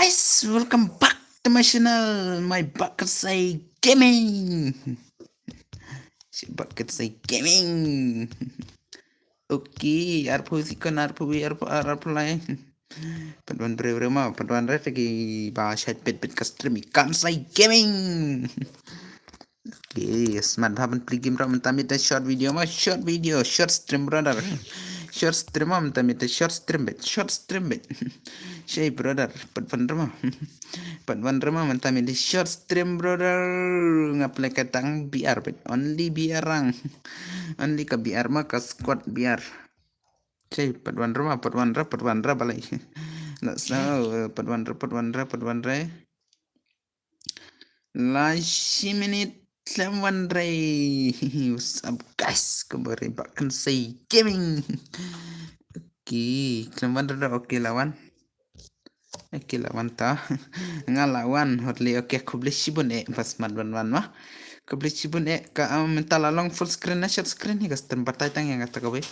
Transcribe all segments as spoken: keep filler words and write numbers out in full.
Guys, welcome back to my channel, my Bakasai Gaming. Si Bakasai Gaming. Okay, arphew second, arphew wi, arphew ar, arphew lai. Pat wan briew briew ma, pat wan re te ki ba shait pet pet ka stream i Kansai Gaming. Okay, smat bha ban plie game ruh mynta mynta short video ma, short video, short stream brother. Short stream ma mynta mynta short stream bet, short stream bet. Shai brother, pat wan re ma. Pat wan re ma mynta mynta short stream brother. Nga play ka tang B R bet, only B R rang. Only ka B R ma ka squad B R. Shai pat wan re ma, pat wan re, pat wan re balai. Let's go, pat wan re, pat wan re, pat wan re. Lai shi minit khlem wan re. What's up guys? Khublei shibun Bakasai Gaming. Okay, khlem wan re, okay la wan. Okay la wan ta. Nga la wan hotly, okay, khublei shibun eh, bas mat wan wan ma. Khublei shibun eh, ka, um, mynta la long full screen na short screen hi ka stem, batai tang ïa kata kawei.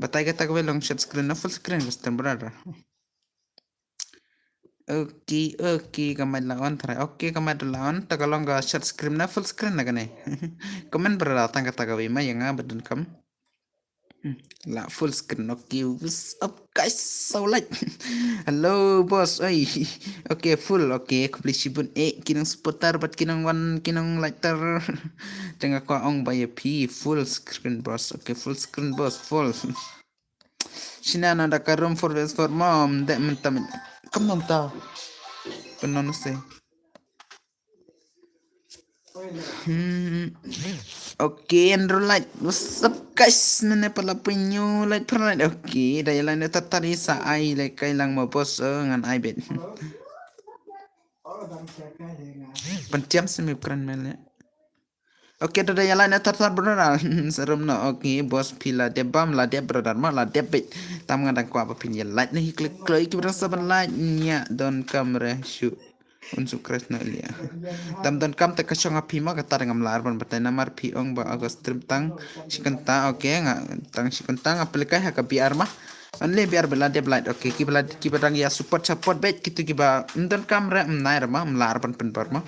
Batai kata kawei long short screen na full screen ka stem brother. Okay, okay, ka mic la on tharai. Okay, ka mic la on, ta ka long ka short screen na full screen na kane. Comment brother tang kata kawei ma ïa nga ba donkam. Hmm, la full screen. Okay, what's up guys? So like, hello boss. Oi. Okay, full. Okay, khublei shibun eh, ki nong supporter bad ki nong wan, ki nong liker. Tang ka ong ba ïa phi full screen boss. Okay, full screen boss, full. Shina na da ka room for best for mom, de mynta mynta. Kam mynta. Pynnon se. Hmm. Okay, Andrew Light. What's up guys? Nane pala pynyu light per light. Okay, da ïa light na tatari sa ai le kai lang mo boss, eh, ngan ai bet. Pyntiam se mi kren mele. Okay, da ïa light na tatari brother. Serum no. Okay, boss phi la dep bam, la dep brother ma, la dep bet. Tam nga dang kwah ba phin ïa light na hi klik klik ki brang saban light nya donkam re shu. Unsubscribe na lia. Tam donkam te ka shong ha phi ma kata ngam lah ban batai namar phi ong ba August stream tang shi kynta, okay, nga tang shi kynta nga pynlehkai ha ka B R ma. Only B R ba la dep light, okay, ki ba la, ki ba dang ïa support support bet kitu ki ba, mm, donkam re, mm, nai re ma, mm, lah ban pynbor ma.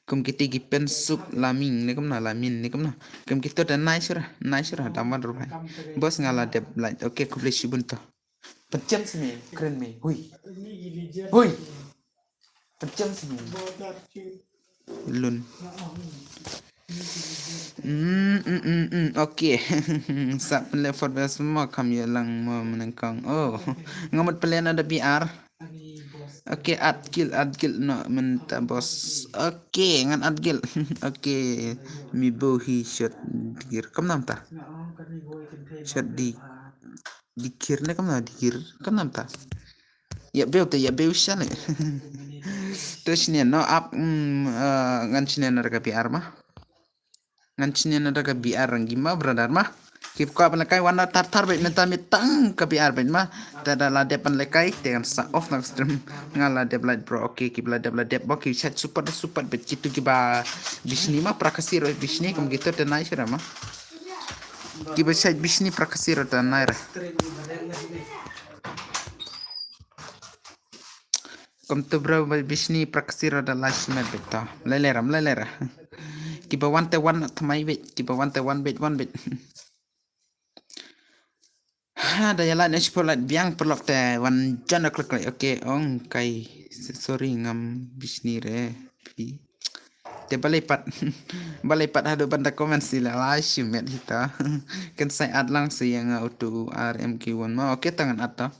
Kum kiti ki pynsuk laming ne kumna, lamin ne kumna. Kum kitu da nai sura, nai sura da man ruh bhai. Boss nga la dep light, okay, khublei shibun to. Pynjem sini, kren me. Hui. Hui. Pynjem sini. Lun. Mm, mm, mm, mm. Okay. Sa pynleh for best mo kam ïa lang mo menengkong. Oh. Ngamut pynleh na da B R. Okay, at gil, at gil no mynta boss. Okay, ngan at gil. Okay. Mi bo hi shot digir. Kam nam ta. Shot di. Dikir ne kam na dikir, kam nam ta. Ïa beu te, ïa beu sha ne. To shine no ap, mm, eh, ngan shine na da ka B R ma. Ngan shine na da ka B R rangi ma brother ma. Ki ba kwah ban lehkai wan da tar tar bet mynta mynta ka B R bet ma. Te da la dep ban lehkai te ngan sa off na ka stream. Nga la dep light bro, okay, ki ba la dep la dep, okay, shait support support bet kitu ki ba bishni ma, prakasi ro bishni kum kitu te nai sura ma. Ki ba shait bishni prakasi ro da nai ra. Kum tu bro ba bishni prakasi ro da la shimet bet to. Lele ra, lele ra. Ki ba wan te wan tmai bet, ki ba wan te wan bet, wan bet. Ha, da ïa light na shipor light biang paralok te wan jan da klik klik. Okay, ong kai, sorry ngam bishni re phi. Te balei pat, balei pat haduh ban da comment si la la shimet hi ta. Kan sai at lang si ïa nga utu R M K one ma. Okay, tang ngan at ta.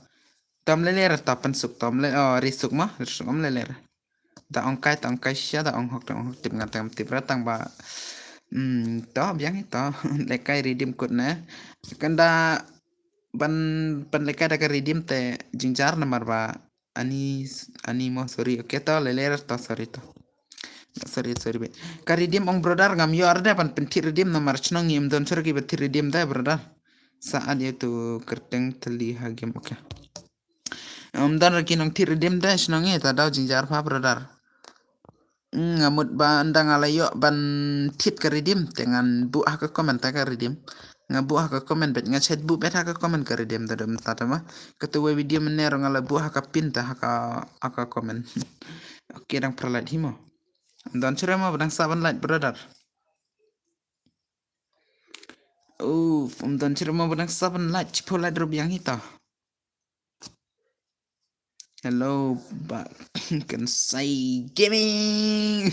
Tam lele ra ta pynsuk tam le, oh, risuk ma, risuk am lele ra. Ta ong kai, ta ong kai sha, ta ong hok, ta ong hok tip ngan tang tip ra tang ba. Hmm, to biang hi to. Lehkai redeem kut ne. Kan da ban, ban lehkai da ka redeem te jingjar namar ba ani, ani mo sorry. Okay to lele ra to sorry to. Sorry, sorry be. Ka redeem ong brother ngam ïoh ar da ban pynthik redeem namar shnong ngim don sura ki ba thik redeem da brother. Sa at ïa tu kyrteng thli ha game, okay. Ym don re ki nong thik redeem da shnong ngi ta daw jingjar pha brother. Mm, nga mut ba nda nga la ïoh ban thik ka redeem te ngan buh ha ka comment ta ka redeem. Nga buh ha ka comment bad nga chat buh bad ha ka comment ka redeem da dom ta ma. Katu wei video mynne ruh nga la buh ha ka pin ta ha ka, ha ka comment. Okay, dang pyrlait hi mo. Don chire mo ba dang saban lait brother. Oh, um don chire mo ba dang saban lait, chipo lait ruh biang hi ta. Hello, ba kan sai gaming.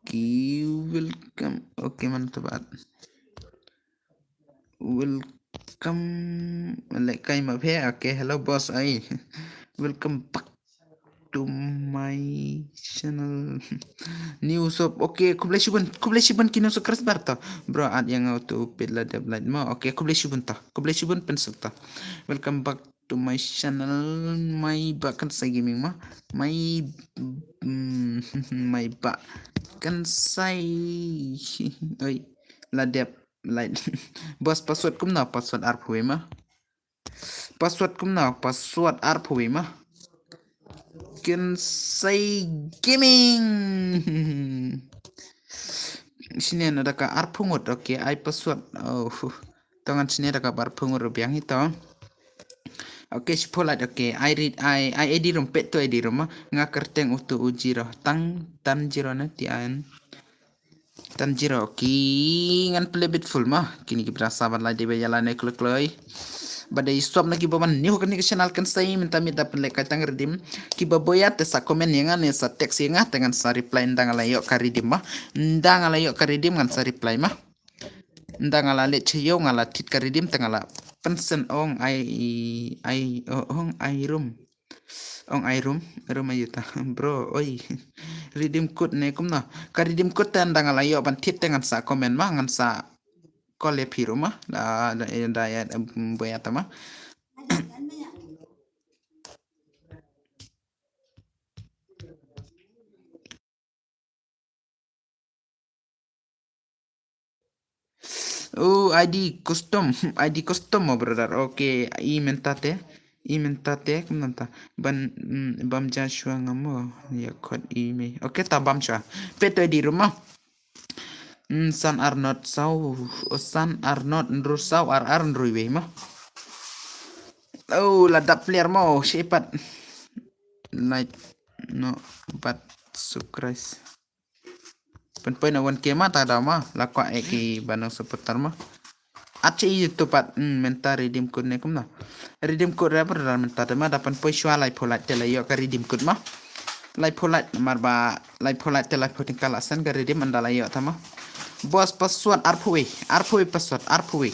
Okay, welcome. Okay, man to bat. Welcome. Like kai ma phe. Okay, hello boss ai. Welcome back to my channel. New sub. Okay, khublei shibun. Khublei shibun kino su kres bar to. Bro, at yang auto pit la dep lait mo. Okay, khublei shibun to. Khublei shibun pensuk to. Welcome back to my channel. My ba kan sai gaming ma. My, mm, my ba kan sai. Oi, la dep lait. Boss, password kumno? Password arphew ma. Password kumno? Password arphew ma. Kan sai gaming. Sini na da ka arphew ngut. Okay, ai password. Oh. Tongan sini da ka arphew ngut ruh biang hi to. Okay, chipo lait. Okay, ai read, ai, ai ID room pet to ID room ma. Nga kerteng utu u zero. Tang, tan zero na ti an. Tan zero. Okay, ngan play bit full ma. Kini ki bra saban lait dei ba ïa la ne kloi kloi. Ba dei sop na ki ba ban new kani ka channel kan sai mynta mi da pynleh kai tang redeem. Ki ba boya te sa comment ïa nga ne sa text ïa nga te ngan sa reply nda nga la ïoh ka redeem ma. Nda nga la ïoh ka redeem ngan sa reply ma. Nda nga la leh cheyo nga la tit ka redeem te nga la pensen ong ai, ai, ong ai room. Ong ai room, room ayu ta. Bro, oi. Redeem code ne kumno? Ka redeem code te nda nga la ïoh ban tit te ngan sa comment ma, ngan sa call ïa phi ruh ma. Da, da, da, ya, em, boya ta ma. Oh, ID custom, ID custom mo brother. Okay, i mynta te, i mynta te, kumno mynta. Ban, mm, bam ja shuwa nga mo, ïa khot i me. Okay, ta bam shuwa. Pet to ID room mo. Mm, san ar not saw, oh, san ar not nru saw ar ar nru wei mo. Oh, la dap player mo, shepat. Like, no, but subscribe. Pynpoi na one K ma ta da ma, la kwah eh ki ba nang supporter ma. At che YouTube at, mm, mynta redeem code ne kumno. Redeem code re brother mynta te ma da pynpoi shuwa laiphew lait te la ïoh ka redeem code ma. Laiphew lait mar ba, laiphew lait te laiphew tyngka la send ka redeem ynda la ïoh ta ma. Boss password arphew wei, arphew wei password, arphew wei.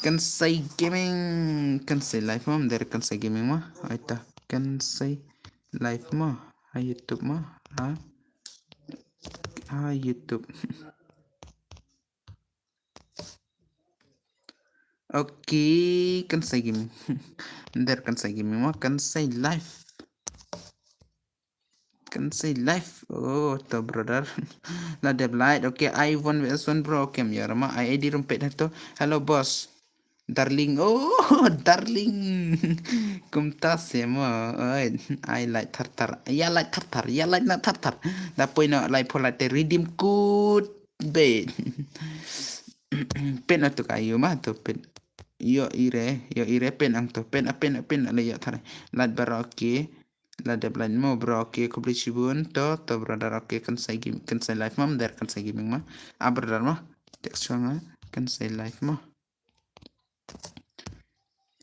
Kan sai gaming, kan sai live ma, der kan sai gaming ma. Aita, kan sai live ma. Ha YouTube ma. Ha. Ha YouTube. Okay, kan sai gaming. Der kan sai gaming ma, kan sai live. Kan sai live. Oh, to brother. La dep lait. Okay, I one V S one bro. Okay, ym ïoh ma. I ID rumpet ha to. Hello boss. Darling, oh, darling. Kumta se mo, oi, ai lait thar thar. Ïa lait thar thar, ïa lait na thar thar. Da poi na laiphew lait te redeem code be. Pet na tu ka ïoh ma tu pet. Ïoh ire, ïoh ire pet ang tu pet, a pet, a pet la ïoh thar. Lait baroh, okay. La dep lait mo bro, okay, khublei shibun to, to brother, okay, kan sai game, kan sai live ma, der kan sai gaming ma. A brother ma. Text shuwa nga, kan sai live ma.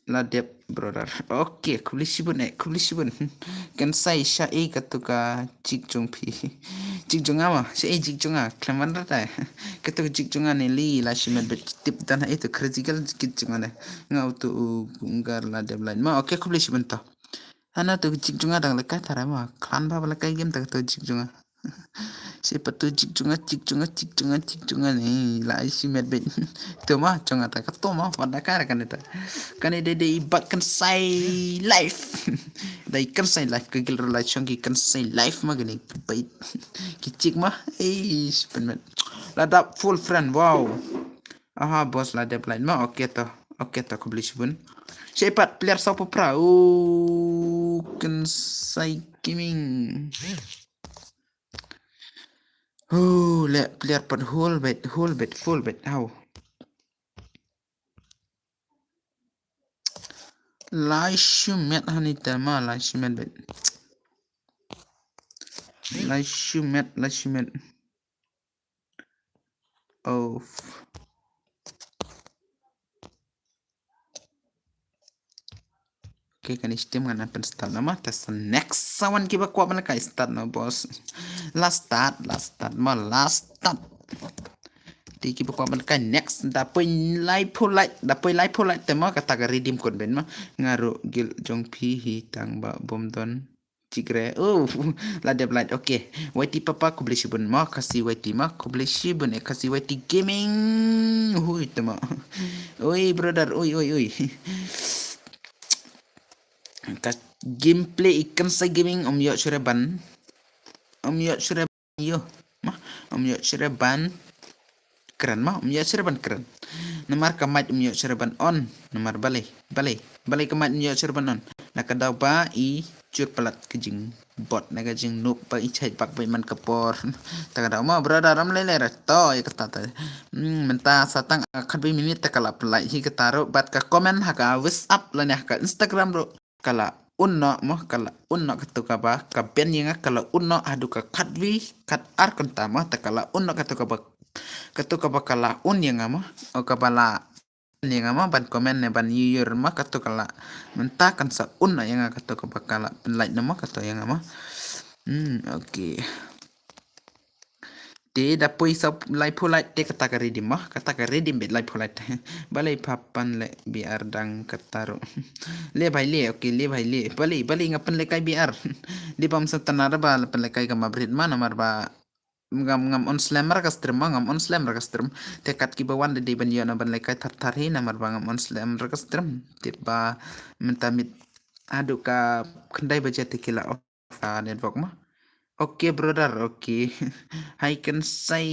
La dep brother. Okay, khublei shibun eh, khublei shibun. Kan sai sha e katu ka jik jong phi. Jik jong nga ma, sha e jik jong nga, khlem wan rata. Katu ka jik jong nga ne li la shimet bet tip dan ha itu crazy girl jik jong nga ne. Nga utu u unggar la dep lait ma, okay, khublei shibun to. Hana tu jik jong nga dang lehkai tara ma, klan ba lehkai game ta tu jik jong nga. Siapa tu jik jong nga, jik jong nga, jik jong nga, jik jong nga ni, la ai shimet bet. Tu ma, jong nga ta ka tu ma, wat da ka ra kan ta. Kan dei dei bat kan sai live. Dei kan sai live ka gil ro la chong ki kan sai live ma gani bet. Ki jik ma, eh, siapa met. La dap full friend, wow. Aha, boss la dep lait ma, okay to, okay to, khublei shibun. Siapa player saw pra, oh, kan sai gaming. Oh, le player pat whole bet, whole bet, full bet, how? Lai shu met hani te ma, lai shu met bet. Lai shu met, lai shu met. Oh. Okay, kane shim ngan pyn start noh ma. Te sa next sa wan kiba kwah ban lehkai start noh boss. Last start, last start ma, last start. Te kiba kwah ban lehkai next, da poi laiphew like, da poi laiphew like te ma, kata ka redeem code ben ma. Nga ruh guild jong phi hi tang ba bym don jingkyrkhu. Oh, la dep like. Okay. Y T papa, khublei shibun ma, Khasi Y T ma, khublei shibun eh, Khasi Y T Gaming. Hui te ma. Oi brother, oi oi oi. Ka gameplay i Kynsai Gaming, ym ïoh shuh re ban. Ym ïoh shuh re ban ïoh. Ma, ym ïoh shuh re ban kren ma, ym ïoh shuh re ban kren. Namar ka mic ym ïoh shuh re ban on. Namar balei, balei, balei ka mic ym ïoh shuh re ban on. Na ka daw ba i jur palat ka jingbot, na ka jingnoob ba i chait bak beit man ka por. Ta ka daw ma brother, ym lei lei re to ïa kata te. Hmm, mynta sa tang khatwei minit te ka la pynlait hi kata ruh, bad ka comment ha ka WhatsApp lane ha ka Instagram ruh ka la un noh mo, ka la un noh, kato kaba ka ben ïa nga ka la un noh haduh ka khatwei khatar kynta mo, te ka la un noh kato kaba, kato kaba ka la un ïa nga mo, o kaba la un ïa nga mo ban comment ne ban ïuh ïur mo, kato ka la, mynta kan sa un noh ïa nga kato kaba ka la pynlait noh mo, kato ïa nga mo. Hmm, okay. Te da poi sa laiphew like te kata ka redeem ma, kata ka redeem beit laiphew like. Balei pha pynleh B R dang kata ruh. Leh bhai leh, okay, leh bhai leh. Balei, balei nga pynlehkai B R. Dei bym sa tang re ba la pynlehkai ka ma brit ma, namar ba ngam, ngam on slem re ka stream ma, ngam on slem re ka stream. Te kat kiba wan da dei ban ïoh na ban lehkai thar thar hi, namar ba ngam on slem re ka stream. Tip ba mynta miet haduh ka khyndai baje te ki la off ka network ma. Okay brother, okay. Hai Kynsai,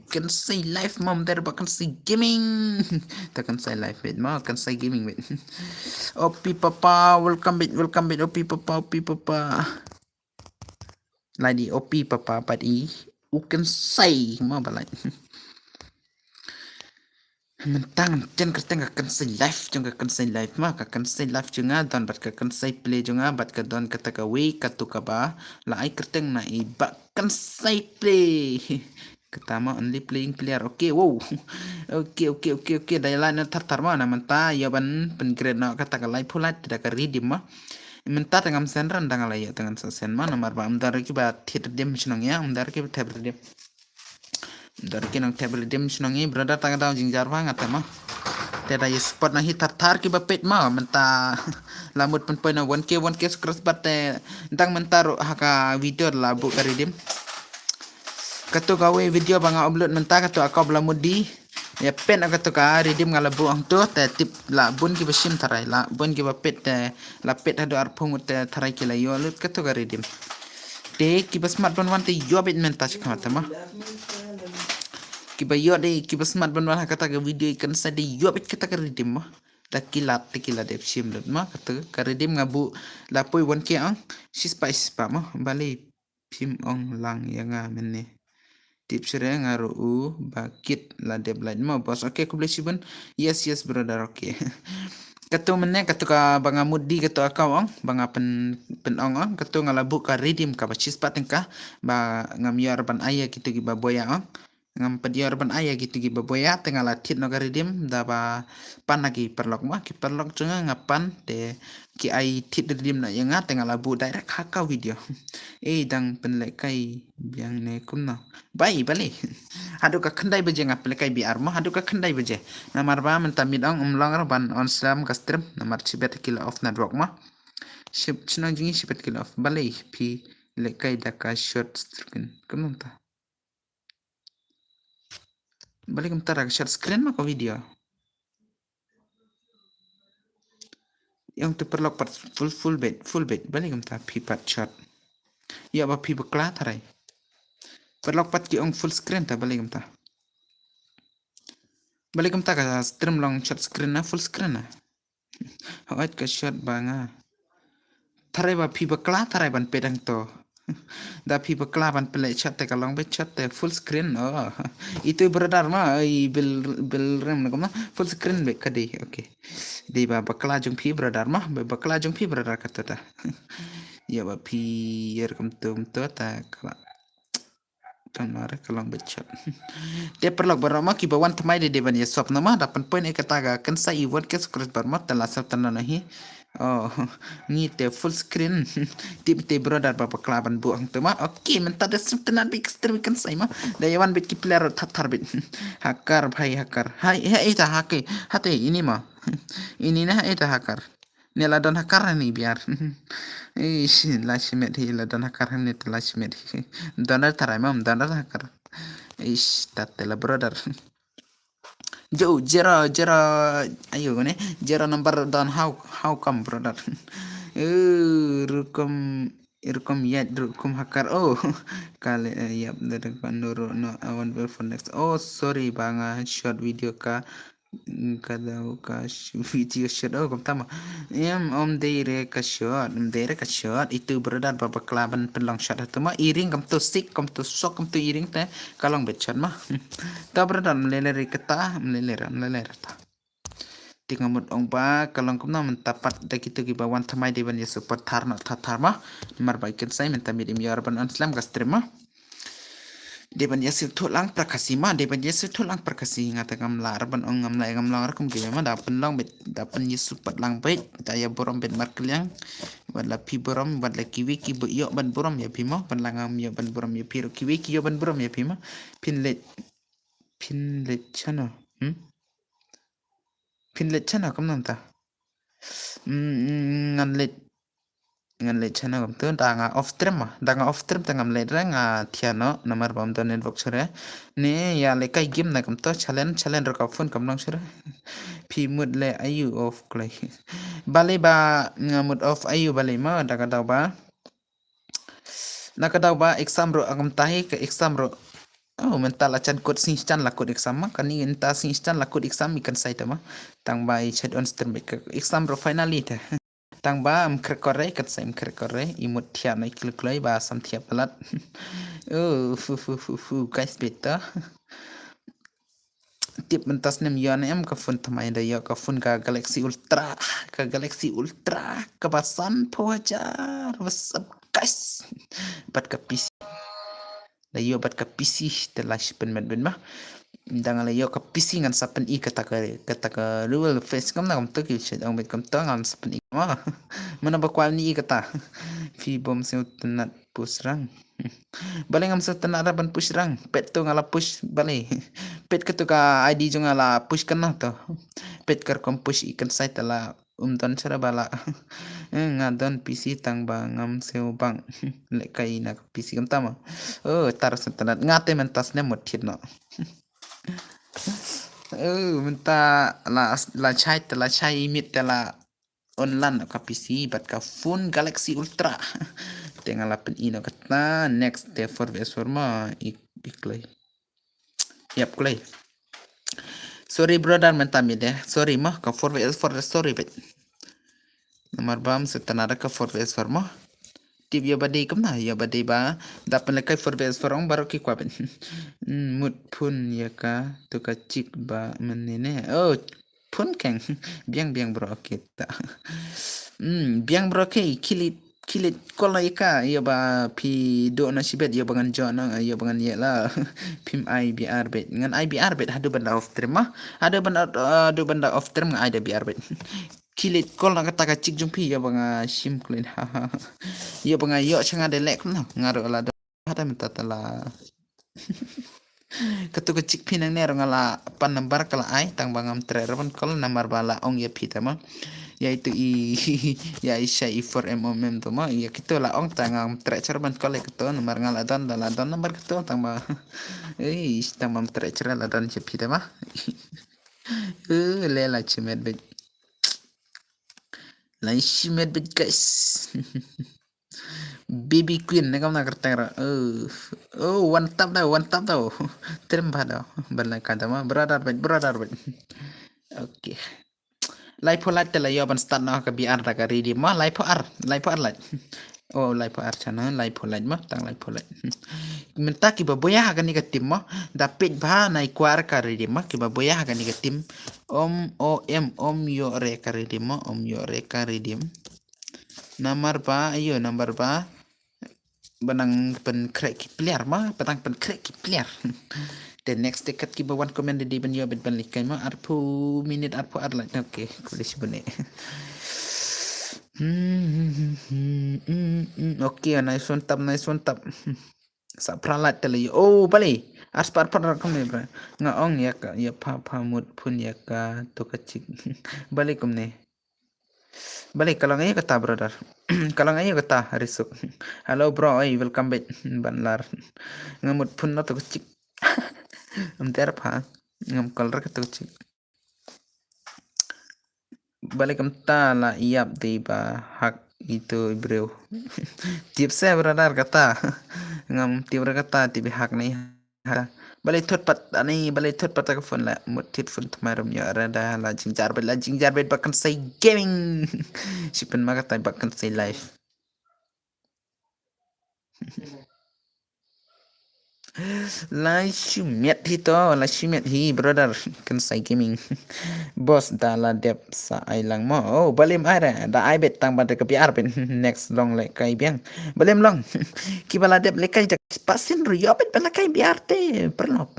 Kynsai live ma, ym dei ba Kynsai Gaming. Ta Kynsai live beit ma, Kynsai Gaming beit. O P papa, welcome back, welcome back, O P papa, O P papa. Lai di O P papa bad i u Kynsai ma ba lai. Mynta ngan kyrteng ka Kynsai live, jong ka Kynsai live ma, ka Kynsai live jong nga don bad ka Kynsai play jong nga, bad ka don kata kawei kato kaba la ai kyrteng na i Bah Kynsai Play. Kata ma only playing player. Okay, wow. Okay, okay, okay, okay. Da ïa la na thar thar ma, na mynta ïa ban pyngrade noh kata ka laiphew like da ka redeem ma. Mynta te ngam send run, da nga la ïa te ngan sa send ma, namar ba ym don re kiba thied redeem shnong ïa, ym don re kiba thied redeem. Ym don re ki nongthep redeem shnong i brother, ta ka daw jingjar bha nga te ma. Te da ïa support na hi thar thar kiba peit ma, mynta la mut pynpoi na one K, one K subscriber te dang mynta ruh ha ka video la buh ka redeem. Kato kawei video ba nga upload mynta kato account ba la mut die. Ïa peit na kato ka redeem nga la buh hangto te tip la bun kiba shim tharai, la bun kiba peit te la peit haduh arphew ngut te tharai ki la ïoh lut kato ka redeem. Te kiba smat ban wan te ïoh beit mynta shi khmat te ma. Kiba ïoh de, kiba smat ban wan ha kata ka video i Kynsai de ïoh beit kata ka redeem ma. Ta ki la, ta ki la dep shim lut ma, kata ka redeem nga buh la poi one K ong, shispah shispah ma, balei phim ong lang ïa nga mynne. Tip shuh re nga ruh u ba kit la dep lait mo boss. Okay, khublei shibun. Yes, yes brother, okay. Kato mynne kato kaba nga mut die kato account ong ba nga pyn, pyn ong ong, kato nga la buh ka redeem kaba shispah tyngka ba ngam ïoh re ban ai ïa kito kiba buaia ong. Ngam pat ïoh re ban ai ïa kito kiba buaia te nga la thied noh ka redeem da ba pan na ki paralok ma, ki paralok jong nga nga pan te ki ai thied redeem noh ïa nga te nga la buh direct ha ka video. Ei dang pynlehkai biang ne kumno. Bye, balei. Haduh ka khyndai baje nga pynlehkai B R ma, haduh ka khyndai baje. Namar ba mynta miet ong ym long re ban on slem ka stream, namar shibit ki la off network ma. Ship, shnong jong ngi shibit ki la off. Balei phi lehkai da ka short screen. Kumno mynta. Balei kumta, da ka short screen ma ka video. Ïa ong te paralok pat full, full beit, full beit. Balei kumta phi pat short. Ïa ba phi bakla tharai. Paralok pat ki ong full screen ta, balei kumta. Balei kumta ka stream long short screen na full screen na. Hooid ka short ba nga. Tharai ba phi bakla tharai ban peit hangto. Da phi bakla ban pynleh shot te ka long beit shot te full screen. Oh. Itu brother ma, i bil bil rem na kumno. Full screen beit ka dei. Okay. Dei ba bakla jong phi brother ma, ba bakla jong phi brother kata ta. Ïa ba phi ïa kum tu kum tu ta kala. Kan mare ka long beit shot. Te paralok baroh ma kiba wan thymmai de de ban ïa sop na ma da pynpoi ïa kata ka kynsai i wad ka screen bar ma te la sop tang na hi. Oh, ngi te full screen. Tip te brother ba bakla ban buh hangto ma. Okay, mynta da sop tang na beit ka stream kynsai ma. Da ïa wan beit ki player thar thar beit. Hacker bhai hacker. Hai hai ta hacker. Hate ini ma. Ini na hai ta hacker. Ne la don hacker ni biar. Ish, la shimet hi la don hacker ni te la shimet hi. Don da tharai mam don da hacker. Ish, tat te la brother. Jo, zero, zero, ayo ne, zero number don how, how come brother? Eh, rukum, rukum yet, rukum hacker. Oh, kale, eh, yap, da da nuru, no, I want well for next. Oh, sorry, ba nga short video ka, mm, ka da ka sh-, video short. Oh, kam tama. Em, om dei re ka short, om dei re ka short. Itu brother ba bakla ban pynlong short hatu ma. Iring kam tu sik, kam tu sok, kam tu iring te. Ka long beit shot ma. Ta brother mlele re kata, mlele re, mlele re ta. Ti nga mut ong ba ka long kumno mynta pat da kitu kiba wan thymmai de ban ïa support thar na thar thar ma. Namar ba i kynsai mynta mit im ïa ban on slem ka stream ma. De ban ïa sngewthuh lang pra Khasi ma, de ban ïa sngewthuh lang pra Khasi nga te ngam lah re ban ong ngam lah ngam long re kum kiba ma da pynlong beit da pyn ïa support lang beit da ïa burom beit markylliang. Wat la phi burom, wat la kiwei kiba ïoh ban burom ïa phi ma, ban la ngam ïoh ban burom ïa phi ruh kiwei ki ïoh ban burom ïa phi ma. Phin leit phin leit shano. Hmm? Phin leit shano kam nang ta. Hmm, ngan leit ngan leit shano kam tu da nga off stream ma. Da nga off stream ta ngam leit re nga thiah noh namar bam don network sure. Ne ïa leit kai game na kam tu challenge challenge ruh ka phone kam long sure. Phi mut leh ayu off kloi. Balei ba nga mut off ayu balei ma da ka daw ba. Na ka daw ba exam ruh ngam tahi ka exam ruh. Oh, mynta la chan kut sing chan la kut exam ma kani mynta sing chan la kut exam i kynsai te ma. Tang ba i chet on stream ka exam ruh finally te. Tang ba am krekore kan sai am krekore i mut thiah na i kluk kloi ba sam thiah palat. Oh, fu fu fu fu guys beta. Tip mynta snem ïa ne em ka phone thymmai da ïa ka phone ka Galaxy Ultra, ka Galaxy Ultra, ka ba san phew hajar, what's up guys? Bad ka P C. Da ïa bad ka P C te la shi pynmet ben ma. Da nga la ïa ka P C ngan sa pyni kata ka, kata ka real face kam na kam to ki shet ong bet kam to ngan sa pyni ma. Mana ba kwal ni kata. Phi bom sngewtynnat push rang. Balei ngam sngewtynnat ra ban push rang. Pet tu nga la push balei. Pet ka tu ka I D jong nga la push kan na tu. Pet ka rukom push i kan sai ta la um don chara bala. Eh, nga don P C tang ba ngam sngewbang. Leh kai na ka P C kam tama. Oh, tar sngewtynnat nga te mynta snem mut thit no. Oh, mynta la la chai ta la chai mit ta la online ka P C bad ka phone Galaxy Ultra. Te nga la pyni no kata next te four V S four ma i, i kloi. Yap kloi. Sorry brother mynta mi de. Sorry ma ka four V S four sorry bet. Namar bam setanara ka four V S four ma. Tip ïa ba dei kumna ïa ba dei ba da pynlehkai four V S four ong baroh ki kwah bet. Hmm, mut phone ïa ka tu ka chik ba mynne ne. Oh, phone keng. Biang biang bro kita. Hmm, biang bro ke kilit kilit kol ïa ka ïa ba phi do na shibet ïa ba ngan jo na ïa ba ngan ïa la. Phim ai B R bet ngan ai B R bet hadu banda off stream ma. Hadu banda hadu banda off stream ngan ai da B R bet. Kilit kol na kata ka chik jong phi ïa ba nga shim klin ha ha. Ïa ba nga ïoh cha nga de lek na nga ro la do. Hada mynta ta la. Katu ka chik phi nang ne ro nga la pan number ka la ai tang ba ngam treh ra ban kol namar ba la ong ïa phi ta ma. Ïa itu i ïa i sha i four M O M to ma ïa kitu la ong ta ngam treh cha ra ban kol ïa kitu namar nga la don la don number kitu tang ba. Ei tang ba ngam treh cha ra la don ïa phi ta ma. Eh, le la chimet bet. Lai shimet bet guys. Baby queen ne kam na kerteng ra. Oh, oh, one tap da, one tap da. Trim ba da. Ban lai ka da ma brother bet, brother bet. Okay. Lai pho lait te la ïa ban start na ka B R da ka ready ma lai pho ar, lai pho ar lait. Oh, laiphew ar channel, laiphew like mo, tang laiphew like. Mynta kiba buaid ha kane ka team mo, da peit bha na i kwah ka redeem mo, kiba buaid ha kane ka team. Om, o, em, om, ïoh re ka redeem mo, om, ïoh re ka redeem. Namar ba, ayo, namar ba. Ba nang pynkhreh ki player mo, ba nang pynkhreh ki player. Te next te kat kiba wan comment de ban ïoh bad ban lehkai mo, arphew minit, arphew ar like. Okay, khublei shibun eh. Hmm, hmm, hmm, hmm, hmm, hmm. Okay, nice one tap, nice one tap. Sa phra like te le. Oh, balei? Ar spah phra rak kane bra. Nga ong ïa ka, ïa pha pha mut phone ïa ka to ka chick. Balei kumne? Balei ka long ïa kata, brother? Ka long ïa kata, Risuk. Hello bro, oi, welcome back. Ban lar. Nga mut phone na to ka chick. Am ter pha. Ngam call ra ka to ka chick. Balei kumta la ïap dei ba hack ito i briew. Tip se brother kata. Ngam tip ra kata tip i hack ni. Balei thut pat ani, balei thut pat ka phone la mut thit phone thymmai rum ïoh re da la jingjar bad, la jingjar bad ba Kynsai Gaming. Shi pynma kata ba Kynsai live. La shimet hi to, la shimet hi brother, Kynsai Gaming. Boss da la dep sa ai lang mo. Oh, balei ym ai re, da ai bad tang ba da ka biar bad next long lehkai biang. Balei ym long. Kiba la dep lehkai da pasin ruh ïoh bad ba lehkai biar te, paralok.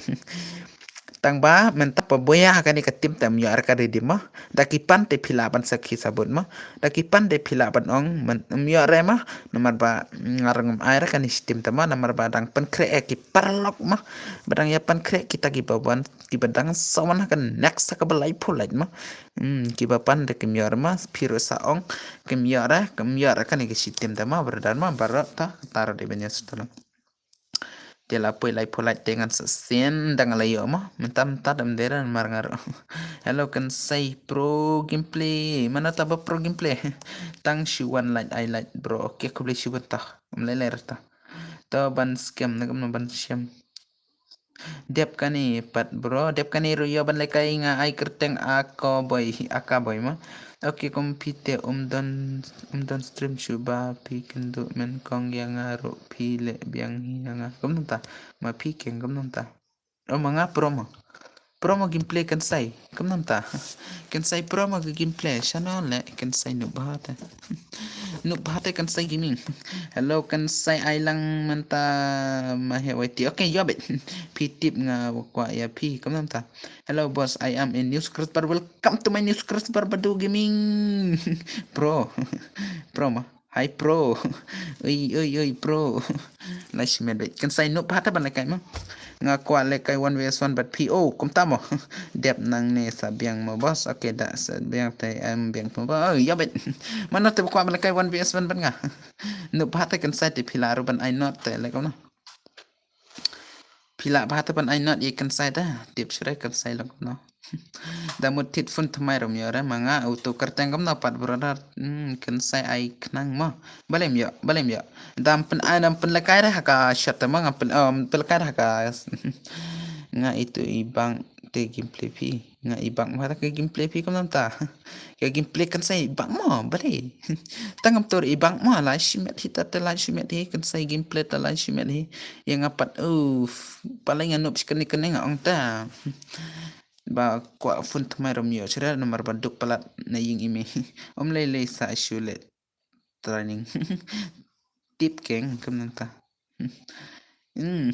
Tang ba mynta ba buaid ha kane ka team te ym ïoh re ka redeem mo. Da ki pan te phi lah ban sakhi sabut mo. Da ki pan te phi lah ban ong, ym ïoh re mo. Namar ba nga ruh ngam ai re kane shi team te mo, namar ba dang pynkhreh ïa ki paralok mo. Ba dang ïa pynkhreh kita kiba wan, kiba dang sa wan ha ka next ha kaba laiphew like mo. Hmm, kiba pan te kim ïoh re mo, phi ruh sa ong kim ïoh re, kim ïoh re kane ka shi team te mo, brother mo, baroh ta, ta ruh dei ban ïa sdang. Te la poi laiphew like te ngan sa send da nga la ïoh mo. Mynta mynta dam dera mar nga ruh. Hello Kynsai Pro Gameplay. Mano ta ba Pro Gameplay? Tang shi wan like ai like bro. Okay, khublei shibun ta. Ym lei lei rta. To ban scam na kumno ban scam. Dep kane pat bro, dep kane ruh ïoh ban lehkai nga ai kyrteng Aka Boy, Aka Boy mo. Okay, kum phi te um don, um don stream shuh ba phi kynduh men kong ïa nga ruh phi leh biang hi ïa nga. Kumno ta? Ma phi keng kumno ta? Oh, ma nga promo. Promo Gameplay Kynsai. Kumno ta? Kynsai promo ka Gameplay. Shano leh Kynsai Noob Bha te. Noob Bha te Kynsai Gaming. Hello Kynsai, ai lang mynta ma he wai ti. Okay, ïoh bad. Phi tip nga kwah ïa phi. Kumno ta? Hello boss, I am a new subscriber. Welcome to my new subscriber, Badu Gaming. Pro. Pro ma. Hi pro. Oi, oi, oi, pro. La shimet bad. Kynsai Noob Bha te ban lehkai mo. Nga kwah lehkai one versus one bad phi. Oh, kumta mo. Dep nangne sa biang mo boss. Okay, da sa biang te em biang mo boss. Oh, ïa bad. Mano te kwah lehkai one versus one bad nga. Noob Bha te Kynsai te phi lah ruh ban ai note te leh kumno. Phi lah Bha te ban ai note ïa Kynsai ta. Tip shuh re Kynsai long kumno. Da mut thit phone thymmai rum ïoh re ma nga uto kyrteng kumno pat brother. Hmm, Kynsai ai khnang mo. Balei ym ïoh, balei ym ïoh. Dam pyn ai dam pynlehkai re ha ka shot te mo, ngam pyn, oh, pynlehkai re ha ka. Nga itu i bang te Gameplay phi. Nga i bang ma ta ka Gameplay phi kumno ta. Ka Gameplay Kynsai i bang mo, balei. Tang ngam tur i bang mo, la shimet hi ta te la shimet hi, Kynsai Gameplay ta la shimet hi. Ïa nga pat, uff, balei nga noob shi kane kane nga ong ta. Ba kwah phone thymmai rum ïoh shuh re namar ba duk palat na ïing i mei. Ym lei lei sa shu leh training. Tip keng kumno ta. Hmm.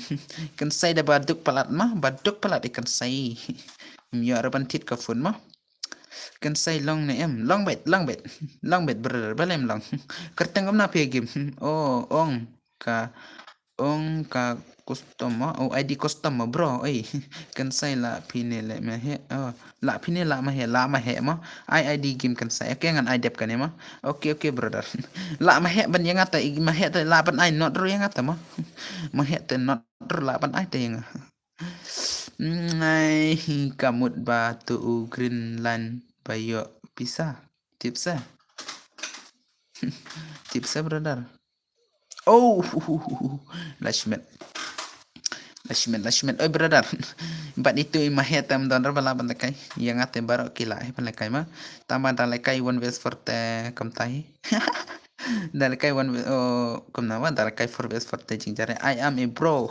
Kynsai da ba duk palat mo, ba duk palat i Kynsai. Ym ïoh re ban thit ka phone mo. Kynsai long ne em, long bad, long bad. Long bad brother, balei ym long. Kyrteng kumno phi game. Oh, ong ka, ong ka custom mo. Oh, I D custom mo bro. Oi. Kynsai lah phi ne leh ma he. Oh. Lah phi ne lah ma he, lah ma he mo. Ai I D game Kynsai. Okay, ngan ai dep kane mo. Okay, okay brother. Lah ma he ban ïa nga ta, i ma he ta lah ban ai note ruh ïa nga ta mo. Ma he ta note ruh lah ban ai ta ïa nga. Ngai ka mut ba tu u Green Line ba ïoh pisa. Tip sa. Tip sa brother. Oh, la shimet. La shimet, la shimet. Oi brother. Bad itu i ma he te ym don re ba lah ban lehkai. Ïa nga te baroh ki lah hi ban lehkai mo. Tang ba da lehkai one versus four te kumta hi. Da la kai one, oh, kumno ba, da la kai four versus four te jingjar. I am a bro.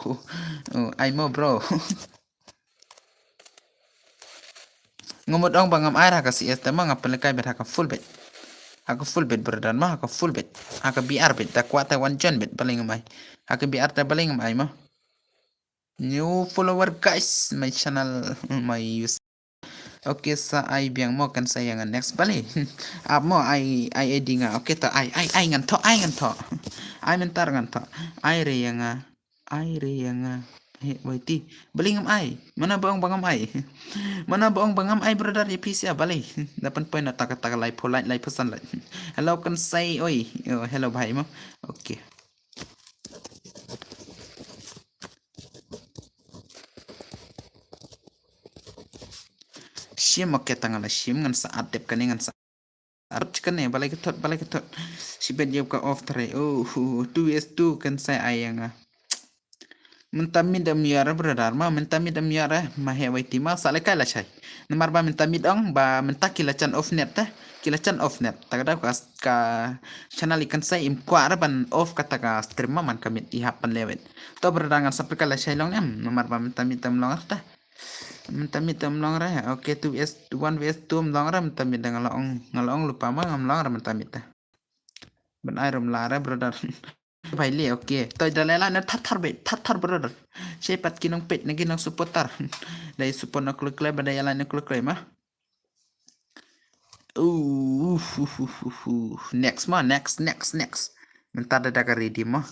Oh, I'm a bro. Nga mut ong ba ngam ai ha ka C S te ma, nga pynlehkai beit ha ka full beit. Ha ka full beit brother ma, ha ka full beit. Ha ka B R beit, da kwah te wan join beit, balei ngam ai. Ha ka B R te balei ngam ai ma. New follower guys, my channel, my user. Okay, sa ai biang mo, kan sa ïa nga next balei. Ap mo, ai, ai, ai di nga. Okay, ta ai, ai, ai ngan thoh, ai ngan thoh. Ai mynta ngan thoh. Ai re ïa nga. Ai re ïa nga. He, wait ti. Balei ngam ai. Mano ba ong ba ngam ai. Mano ba ong ba ngam ai brother, ïa phi sia balei. Da pynpoi na ta ka, ta ka laiphew lait, laiphew san lait. Hello kan sa oi. Oh, hello bhai mo. Okay. Shim, okay, ta nga la shim, ngan sa add dep kane, ngan sa add kane, balei ka thot, balei ka thot. Shibet ïa ka off trai. Oh, two is two kan sa ai ïa nga. Mynta miet em ïa re brother ma, mynta miet em ïa re. Ma he wait ti ma, sa lehkai lashai. Namar ba mynta miet ong ba mynta ki la jan off net te. Ki la jan off net. Ta ka daw ka, ka channel i kan sa im kwah re ban off kata ka stream ma, man ka miet i hap ban leh beit. To brother ngan sa pyrkhat lashai long em. Namar ba mynta miet em long re te. Mynta miet em long re. Okay, two is one versus two em long re mynta miet te, nga la ong, nga la ong lypa ma, ngam long re mynta miet te. Ban ai rum la re brother. Bhai le, okay. To da la ïalam na thar thar beit, thar thar brother. Shei pat ki nongpeit na ki nongsupporter. Da ïa support na kloi kloi, ba da ïalam na kloi kloi ma. Uh, uh, uh, uh, uh. Next ma, next, next, next. Mynta da da ka redeem ma.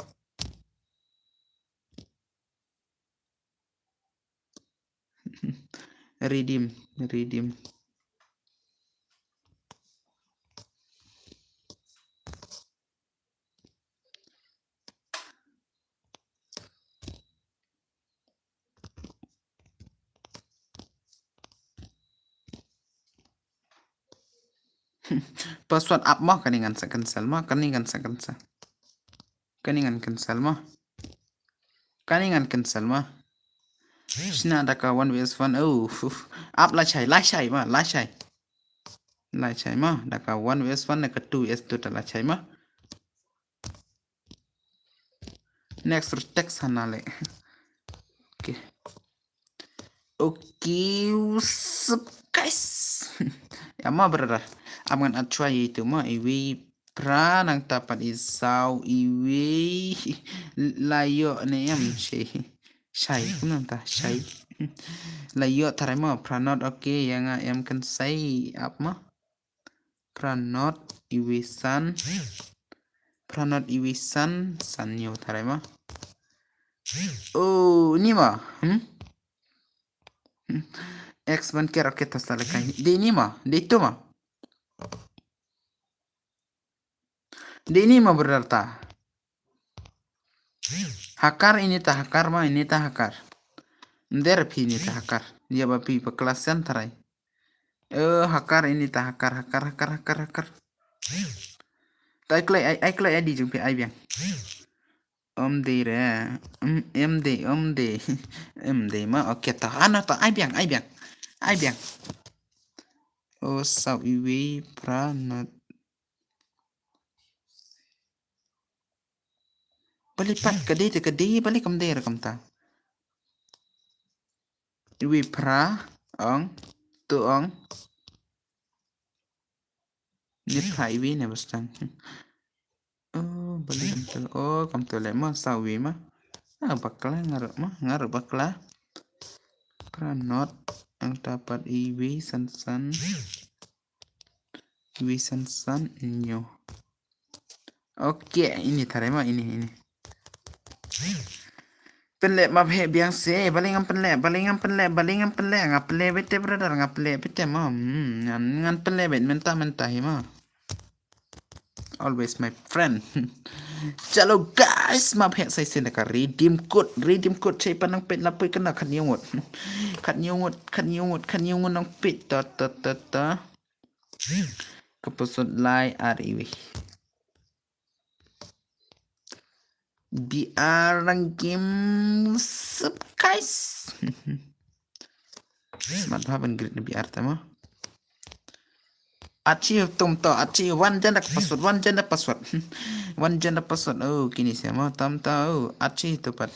Redeem, redeem. Password ap ma, kane ngan sa cancel ma, kane ngan sa cancel. Kane ngan cancel ma. Kane ngan cancel ma. Shna da ka one versus one. Oh, uf. Ap lashai, lashai ma, lashai. Lashai ma, da ka one versus one, da ka two versus two ta lashai ma. Next text hana le. Okay. Okay, what's up, guys? Ïa ma brother. Am ngan at try itu ma, iwi pra nangta pat i saw iwi la ïoh ne em shei. Shai, kumno ta, shai. La ïoh tharai ma, Pranot, okay, ïa nga em kan sai ap ma. Pranot, iwi san. Pranot, iwi san, san ïoh tharai ma. Oh, ni ma, hmm? Hmm. X ban ker, okay, ta sa lehkai. Dei ni ma, dei tu ma. Dei ni ma brother ta. Hakar ini ta hakar ma, ini ta hakar. Nder phi ini ta hakar. Ïa ba phi ba class center ai. Eh, hakar ini ta hakar, hakar, hakar, hakar, hakar. Ta ai kloi, ai, ai kloi, ai di jong phi, ai biang. Om dei re. Em, em dei, om dei. Em dei ma, okay ta. Ano ta, ai biang, ai biang. Ai biang. Oh, saw iwi pra not. Balei pat ka dei te ka dei, balei kam dei re kumta. Iwi pra ong, tu ong. Ni pra iwi ne bastang. Oh, balei kam tu, oh, kam tu le ma, saw iwi ma. Ah, bakla, ngarap ma, ngarap bakla. Pranot, ang tapat iwi san san. Iwi san san, nyo. Okay, ini tharai ma, ini, ini. Pynleh map heh biang se, balei ngam pynleh, balei ngam pynleh, balei ngam pynleh, nga pynleh beit te brother, nga pynleh beit te ma. Hmm, ngan, ngan pynleh beit mynta, mynta hi ma. Always my friend. Chalo guys, map heh sai se na ka redeem code, redeem code chai pa nang peit la poi kana khat ngut. Khat ngut, khat ngut, khat ngut nang peit ta, ta, ta, ta. Ka episode lai ar iwi. B R Rank Game sub guys. Smat ha ban grid na B R tama. Achi tum to, achi one gender password, one gender password. One gender password. Oh, kini siapa tam to. Oh, achi tu pat.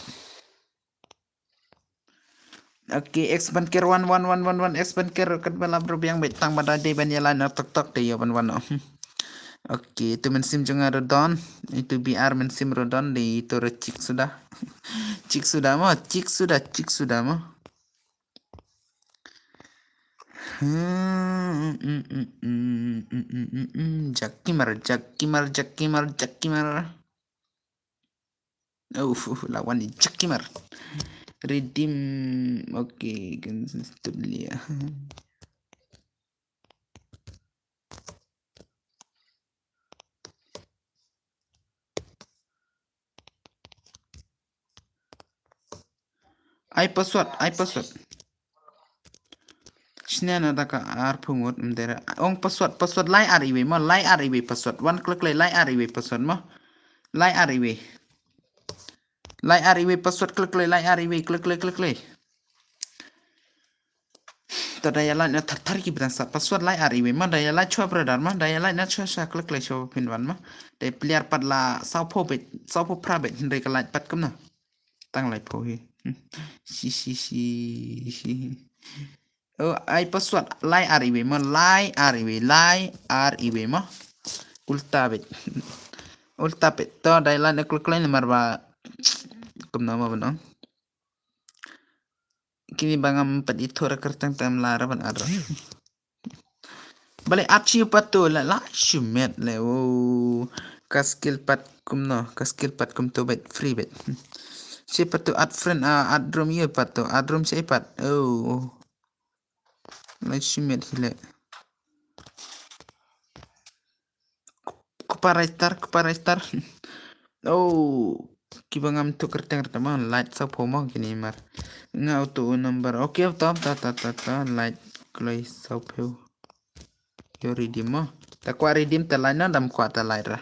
Okay, X ban ker one one one one one, X ban ker kat bala bro biang bet tang bada de ban yala na tok tok de yo ban one. Okay, tu men sim jong nga rodon. Itu B R men sim rodon de itu re chik suda. Chik suda mo, chik suda, chik suda mo. Hmm, mm, mm, mm, mm, mm, mm, mm. Jakimar, Jakimar, Jakimar, Jakimar. Oh, lawan ni Jakimar. Redeem. Okay, kan stop dulu ya. Ai password, ai password. Shne na da ka ar phungut mdera. Ong password, password lai ar iwe mo, lai ar iwe password. Wan klik lai, lai ar iwe password mo. Lai ar iwe. Lai ar iwe password klik lai, lai ar iwe klik lai, klik lai. To da ya lai na thar thar ki bdan sa password lai ar iwe mo, da ya lai chwa brother mo, da ya lai na chwa sa klik lai chwa pin wan mo. Da player pat la saw pho bet, saw pho pra bet, hynrei ka lai pat kumno. Tang lai pho hi. Hmm. Si, si, si, si. Oh, ai password lai ar iwe mo, lai ar iwe, lai ar iwe mo. Ulta bet. Ulta bet. To da ya lai na klik lai namar ba. Kumno mo bano. Kini ba ngam pat ithuh ra kyrteng te ngam lah ra ban add ra. Balei add shi pat to la, la shimet le. Oh. Ka skill pat kumno, ka skill pat kumto bet, free bet. Shi pat to add friend, ah, add room ïa pat to, add room shi pat. Oh. La shimet hi le. Kpa register, kpa register. Oh, kiba ngam tuh kyrteng kyrteng mo, light saw phew mo kini mar. Nga auto number. Okay, to, to, to, to, to, light kloi saw phew. Ïoh redeem mo. Ta kwah redeem ta light na, dam kwah ta light ra.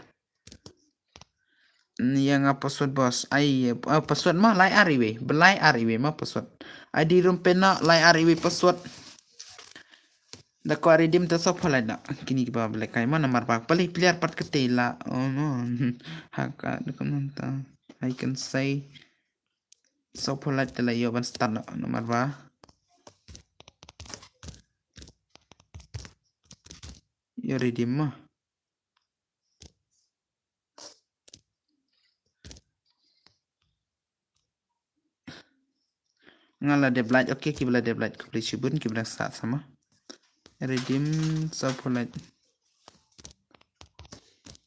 Ïa nga password boss. Ai, ah, password mo, lai ar iwe. Ba lai ar iwe mo password. I D room pin na, lai ar iwe password. Da kwah redeem ta saw phew lai na. Kini kiba ba lehkai mo namar ba. Balei player pat kata la. Oh no. Haka da kumno ta. I can say. Saw phew lai ta la ïoh ban start na namar ba. Ïoh redeem mo. Nga la dep light, okay, kiba la dep light khublei shibun, kiba la sah sama. Redeem saw phew light.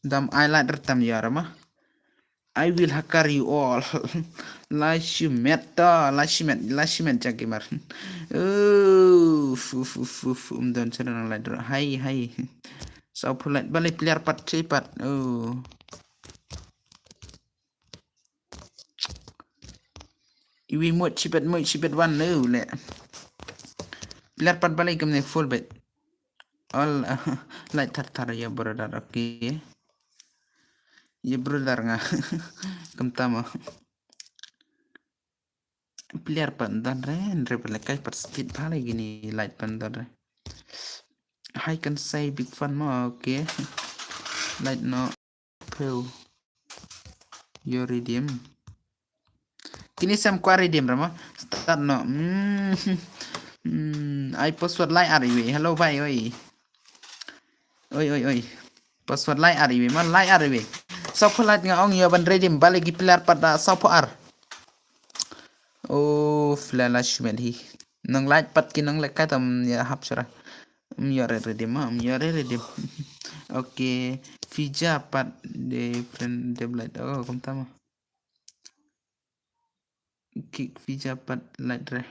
Dam ai light rtam ïa rama. I will hacker you all. La shimet to, la shimet, la shimet jaki mar. Oh, fu, fu, fu, fu, um don sera nang light dro. Hai, hai. Saw phew light, balei player pat, shi pat. Oh. Iwi mut shibet mut shibet wan nu le. Player pat balei kumne full bet. All light thar thar ïa brother, okay. Ïa brother nga. Kumta mo. Player pat don re, re pat lehkai pat speed bha lagi ni light pat don re. Hi can say big fan mo, okay. Light no. Phew. Ïoh redeem. Kini sem kwah redeem rama. Start no. Hmm. Hmm. Ai password lai ar iwe. Hello bhai oi. Oi oi oi. Password lai ar iwe. Ma lai ar iwe. Saw phew light nga ong ïoh ban redeem. Balei ki player pat da saw phew ar. Oh, flala shimet hi. Nang light pat ki nang lehkai tam ïa hap sura. Um, ïoh re redeem ma, um, ïoh re redeem. Okay, Fija pat de friend de blight. Oh, kumta ma. Kick Fija pat light re.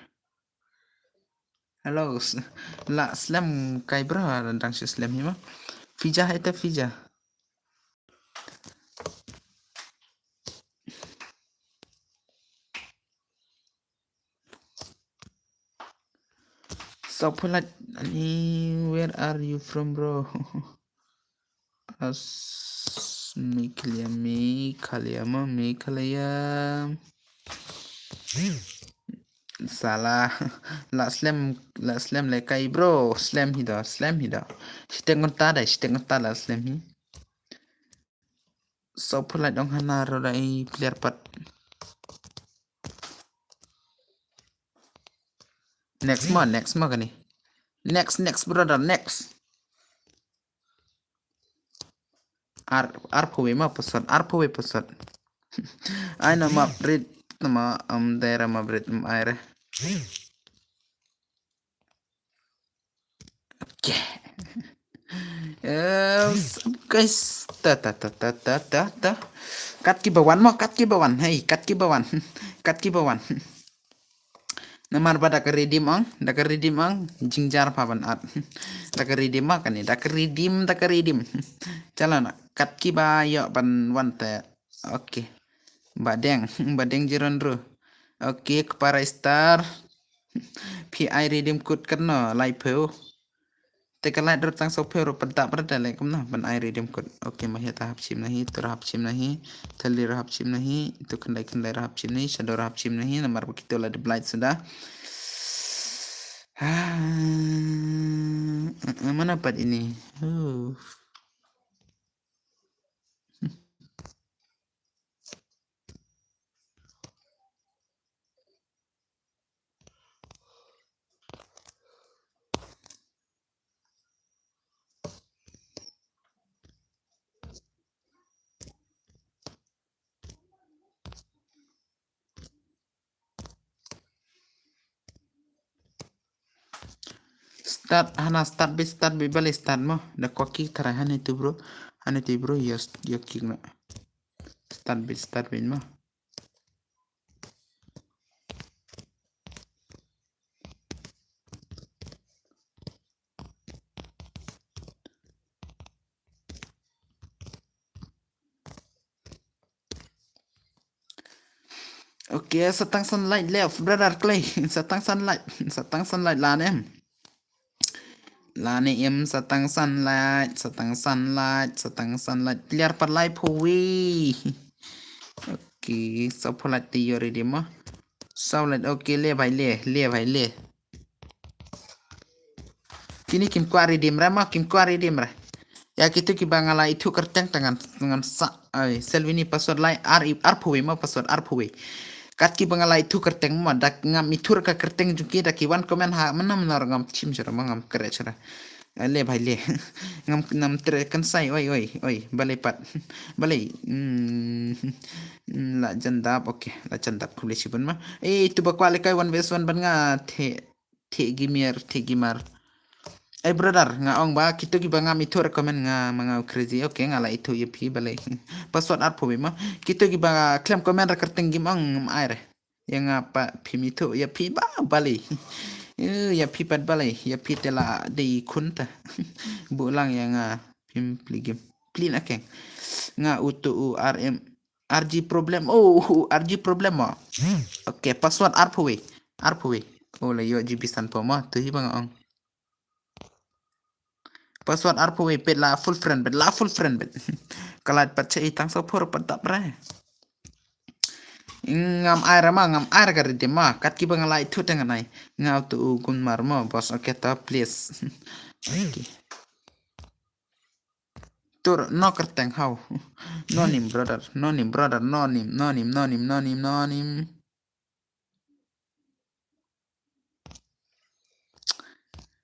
Hello, s-, la slem kai bra, dang shi slem hi ma. Fija hai ta Fija. Saw phew light, ani, where are you from, bro? As Meghalaya, Meghalaya ma, Meghalaya. Sala. La slem, la slem le kai bro. Slem hi da, slem hi da. Shiteng ngonta da, shiteng ngonta la slem hi. So polite dong hana ro da i player pat. Next mo, next mo kani. Next, next brother, next. Ar, ar phuwe ma pasot, ar phuwe pasot. Ai na ma brit, na ma am dera ma brit am aire. Okay. Eh, guys, ta, ta, ta, ta, ta, ta, ta. Kat ki bawan mo, kat ki bawan. Hey, kat ki bawan. Kat ki bawan. Namar ba da ka redeem ang, da ka redeem ang, jingjia pa ban at. Da ka redeem ma kani, da ka redeem, da ka redeem. Chala na, kat ki ba yo ban wan te. Okay. Ba deng, ba deng jiron ru. Okay, kpara star. Pi ai redeem kut kan no, lai phew. Te ka light rut tang so phew ruh pat dap rut da leh kumno ban ai redeem code. Okay, ma hi ta hap shim na hi, tur hap shim na hi, thali rut hap shim na hi, tu khyndai khyndai rut hap shim na hi, shadow rut hap shim na hi, namar ba kito la dep light suda. Ah, eh, eh, mana pat ini? Uh. Start, hana start beit, start beit, balei start mo? Da ko kick tharai hane tu bro, hane tu bro, yo, yo kick na. Start beit, start beit mo. Okay, sa tang sunlight left, brother Clay. Sa tang sunlight, sa tang sunlight la ne em. La ne em, sa tang sunlight, sa tang sunlight, sa tang sunlight. Clear pa lai phuwi. Okay, sa phulat ti yo ready mo. Sa light, okay, le bhai le, le bhai le. Kini kim kwah redeem ra ma, kim kwah redeem ra. Ya kitu kiba nga la ithuh kyrteng tang ngan, ngan sa, ai, Selvini password lai, ar, ar phuwe ma password ar phuwe. Kat kiba nga la ithuh kyrteng ma, dak ngam ithuh ka kyrteng jong ki, dak ki wan comment ha, mana mana ngam chim chara ma ngam kre chara. Ai, le bhai le. Ngam, ngam tre kan sai, oi, oi, oi, balei pat. Balei, hmm, hmm, la jandap, okay, la jandap khuble shibun ma. Eh, tu ba kwah le kai one versus one ban nga the. Thik gimir, thik gimar. Ai brother, nga ong ba, kitu kiba ngam ithuh recommend nga ma nga u crazy. Okay, nga la ithuh ya phi balei. Password ar phuwe ma. Kitu kiba khlem comment ra kyrteng gim ong ngam ai re. Ya nga pa phi mi thuh, ya phi ba balei. Eh, ya phi pat balei, ya phi te la dei khun ta. Bu lang ya nga phim pli gim. Pli na keng. Nga utu u R M. R G problem. Oh, R G problem mo. Okay, password ar phuwe. Ar phuwe. Oh, la yo G B san pho mo. Tu hi ba nga ong. Password ar phuwe, pet la full friend, pet la full friend, pet. Kalat pat che itang so phor pat dap re. Ngam ai ra ma, ngam ai ra ka redeem ma. Kat kiba nga la ithuh te ngan ai. Nga utu u gun mar mo, boss. Okay, ta please. Okay. Tur, no kyrteng how. No name, brother. No name, brother. No name, no name, no name, no name, no name.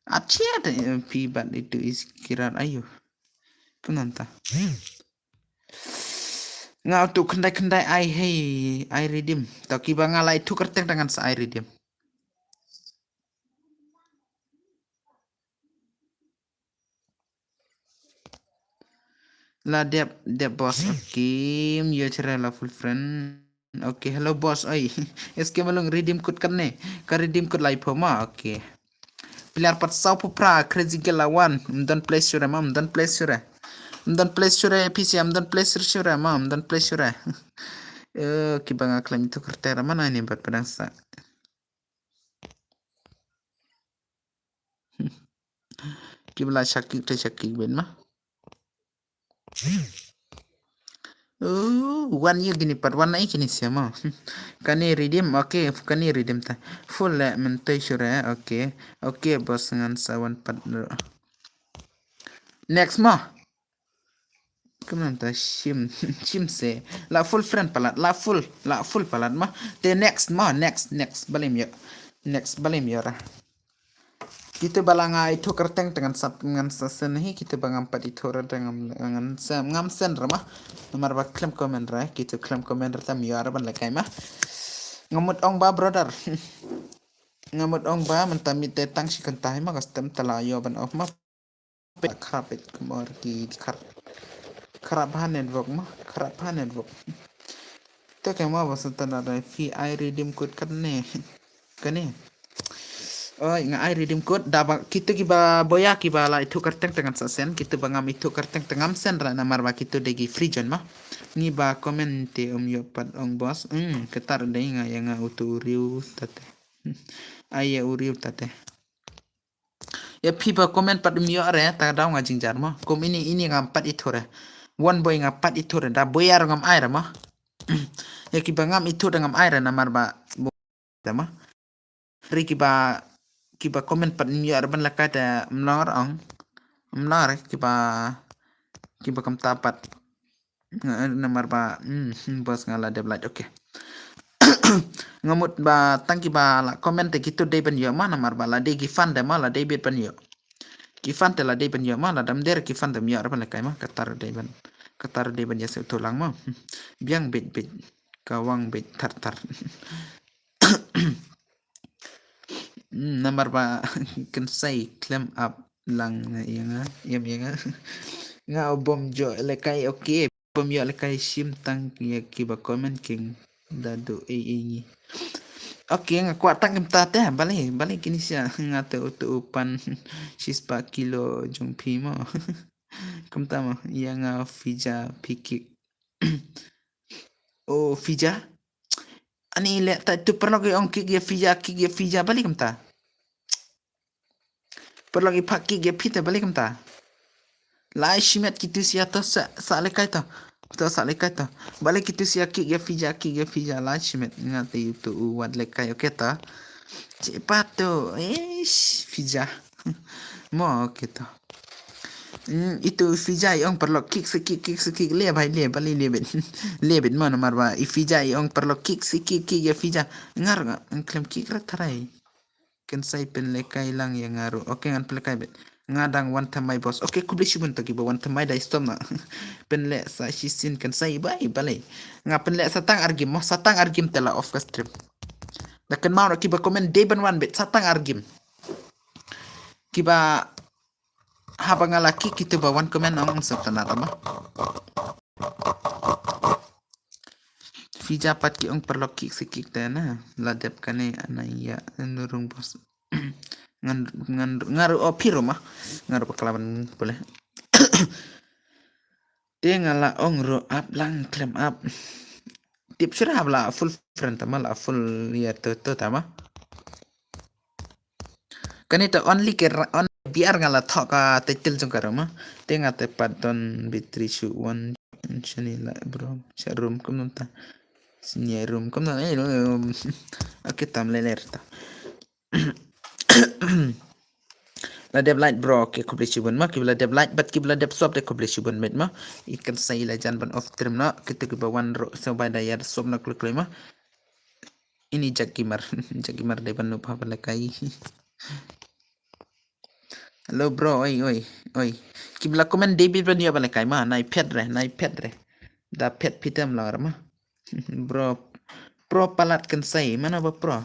Achia te, eh, pi bat itu is kirar ayu. Kumnanta. Nga tu khyndai khyndai ai hei, ai redeem. Tau kiba nga la ithuh kyrteng tang ngan sa ai redeem. La dep, dep boss. Okay, yo chara la full friend. Okay, hello boss. Oi, S K Malung redeem code kane. Ka redeem code lai pho ma. Okay. Player pat saw pho phra, crazy girl la wan. Ym don place sure ma, ym don place sure. Ym don place sure, P C, ym don place sure ma, ym don place sure. Eh, kiba nga khlem ithuh kyrteng ra ma na ni bat padang sa. Kiba la shakik te shakik ben ma. Oh, wan ïa kine pat, wan ai kine sia mo. Kane redeem, okay, kane redeem ta. Full le mentoi sure, okay. Okay, boss ngan sa wan pat. Next mo. Kumno ta shim, shim se. La full friend palat, la full, la full palat mo. Te next mo, next, next, balim yo. Next, balim yo ra. Kita bala nga ithuh kyrteng te ngan sap ngan sa send hi, kita ba ngam pat ithuh ra te ngam ngan send ngam send ra ma. Namar ba khlem comment ra, kita khlem comment ra tam ïa ra ban lekai ma. Nga mut ong ba brother. Nga mut ong ba mynta mite tang shi kynta hi ma ka stem tala ïa ban off ma. Kharap it kumor ki khar. Kharap ha network ma, kharap ha network. Te ke ma ba sentana da fi ai redeem code kane. Kane. Oi, nga ai redeem code da ba kita ki ba boya ki ba la ithuh kyrteng te ngan sa send, kita ba ngam ithuh kyrteng te ngam send ra namar ba kita de ki free zone ma. Ngi ba comment te um ïoh pat ong boss. Hmm, ketar de nga ïa nga utu uriu tate. Ai ïa uriu tate. Ïa phi ba comment pat um ïoh re ta daw nga jingjar ma. Kum ini ini ngam pat ithuh re. Wan boi ngam pat ithuh re da boi ar ngam ai re ma. Ïa ki ba ngam ithuh da ngam ai re namar ba da ma. Ri ki ba ki ba comment pat um ïoh re ban la kai ta mlor ong. Mlor ki ba ki ba kam ta pat. Nga namar ba hmm, hmm, boss nga la dep like okay. Nga mut ba tang ki ba la comment te kitu dei ban ïoh ma namar ba la dei ki fan de ma la dei bit ban ïoh. Ki fan te la dei ban ïoh ma la dam der ki fan te ïoh re ban la kai ma katar dei ban katar dei ban ïa se tu lang ma. Biang bit bit ka wang bit tar tar. Hmm, namar ba kan sai klem up lang na ïa nga ïa nga nga bom jo lekai okay. Bom ïoh lekai shim tang ïa ki ba comment king da du ei ei ngi. Okay nga kwah tang kim ta te bale bale kini sia nga te utu upan shispa kilo jong phi mo. Kumta mo ïa nga fija phi kik. Oh fija. Ani le ta tu perlu ki ong kik ïa fija kik ïa fija bale kumta. Perlu ki phak kik ïa phi te bale kumta. Lai shimet kitu sia to sa sa lekai to. To sa lekai to. Bale kitu sia kik ïa fija kik ïa fija lai shimet nga te tu u wat lekai okay to. Cepat to. Eish fija. Mo okay to. Hmm, itu fija i ong perlu kik se kik kik se kik le bai le bale le bet. Le bet mo namar ba i fija i ong perlu kik se kik kik ïa fija. Ngar nga klem kik rak tharai. Kan sai pynlekai lang ïa nga ruh. Okay ngan pynlekai bet. Nga dang wan thymmai boss. Okay khublei shibun to ki ba wan thymmai dai stom na. Pynleh sa shisien kan sai bai balei. Nga pynleh sa tang argim mo sa tang argim te la off ka stream. Da kan mau ki ba comment dei ban wan bet sa tang argim. Ki ba haba nga la kik kitu ba wan comment ong sa tana rama. Fija pat ki ong perlu kik se kik te na la dep kane ana ïa nurung boss. Ngan ngan ngaru o phi ruma ngaru paklaban pule. Te nga la ong ru ap lang klem ap. Tip sura la full friend tama la full ïa to to tama. Kane ta only ke on biar nga la thok ka title jong ka ruma. Te nga te pat don bitri shu wan shani la bro sha room kum ta. Sini room kum na eh room. Okay tam le ler ta. La dep like bro ke khublei shibun ma ki la dep like but ki la dep sub de khublei shibun met ma. I kan sai la jan ban off stream na kita ki ba wan ro so bai da yar sub na klik ma. Ini Jack Gamer. Jack Gamer de ban lupa balakai. Hello bro oi oi oi. Ki bla comment David ban yo balakai ma nai pet re nai pet re. Da pet pitem la ma. Bro pro palat kan sai mana ba pro.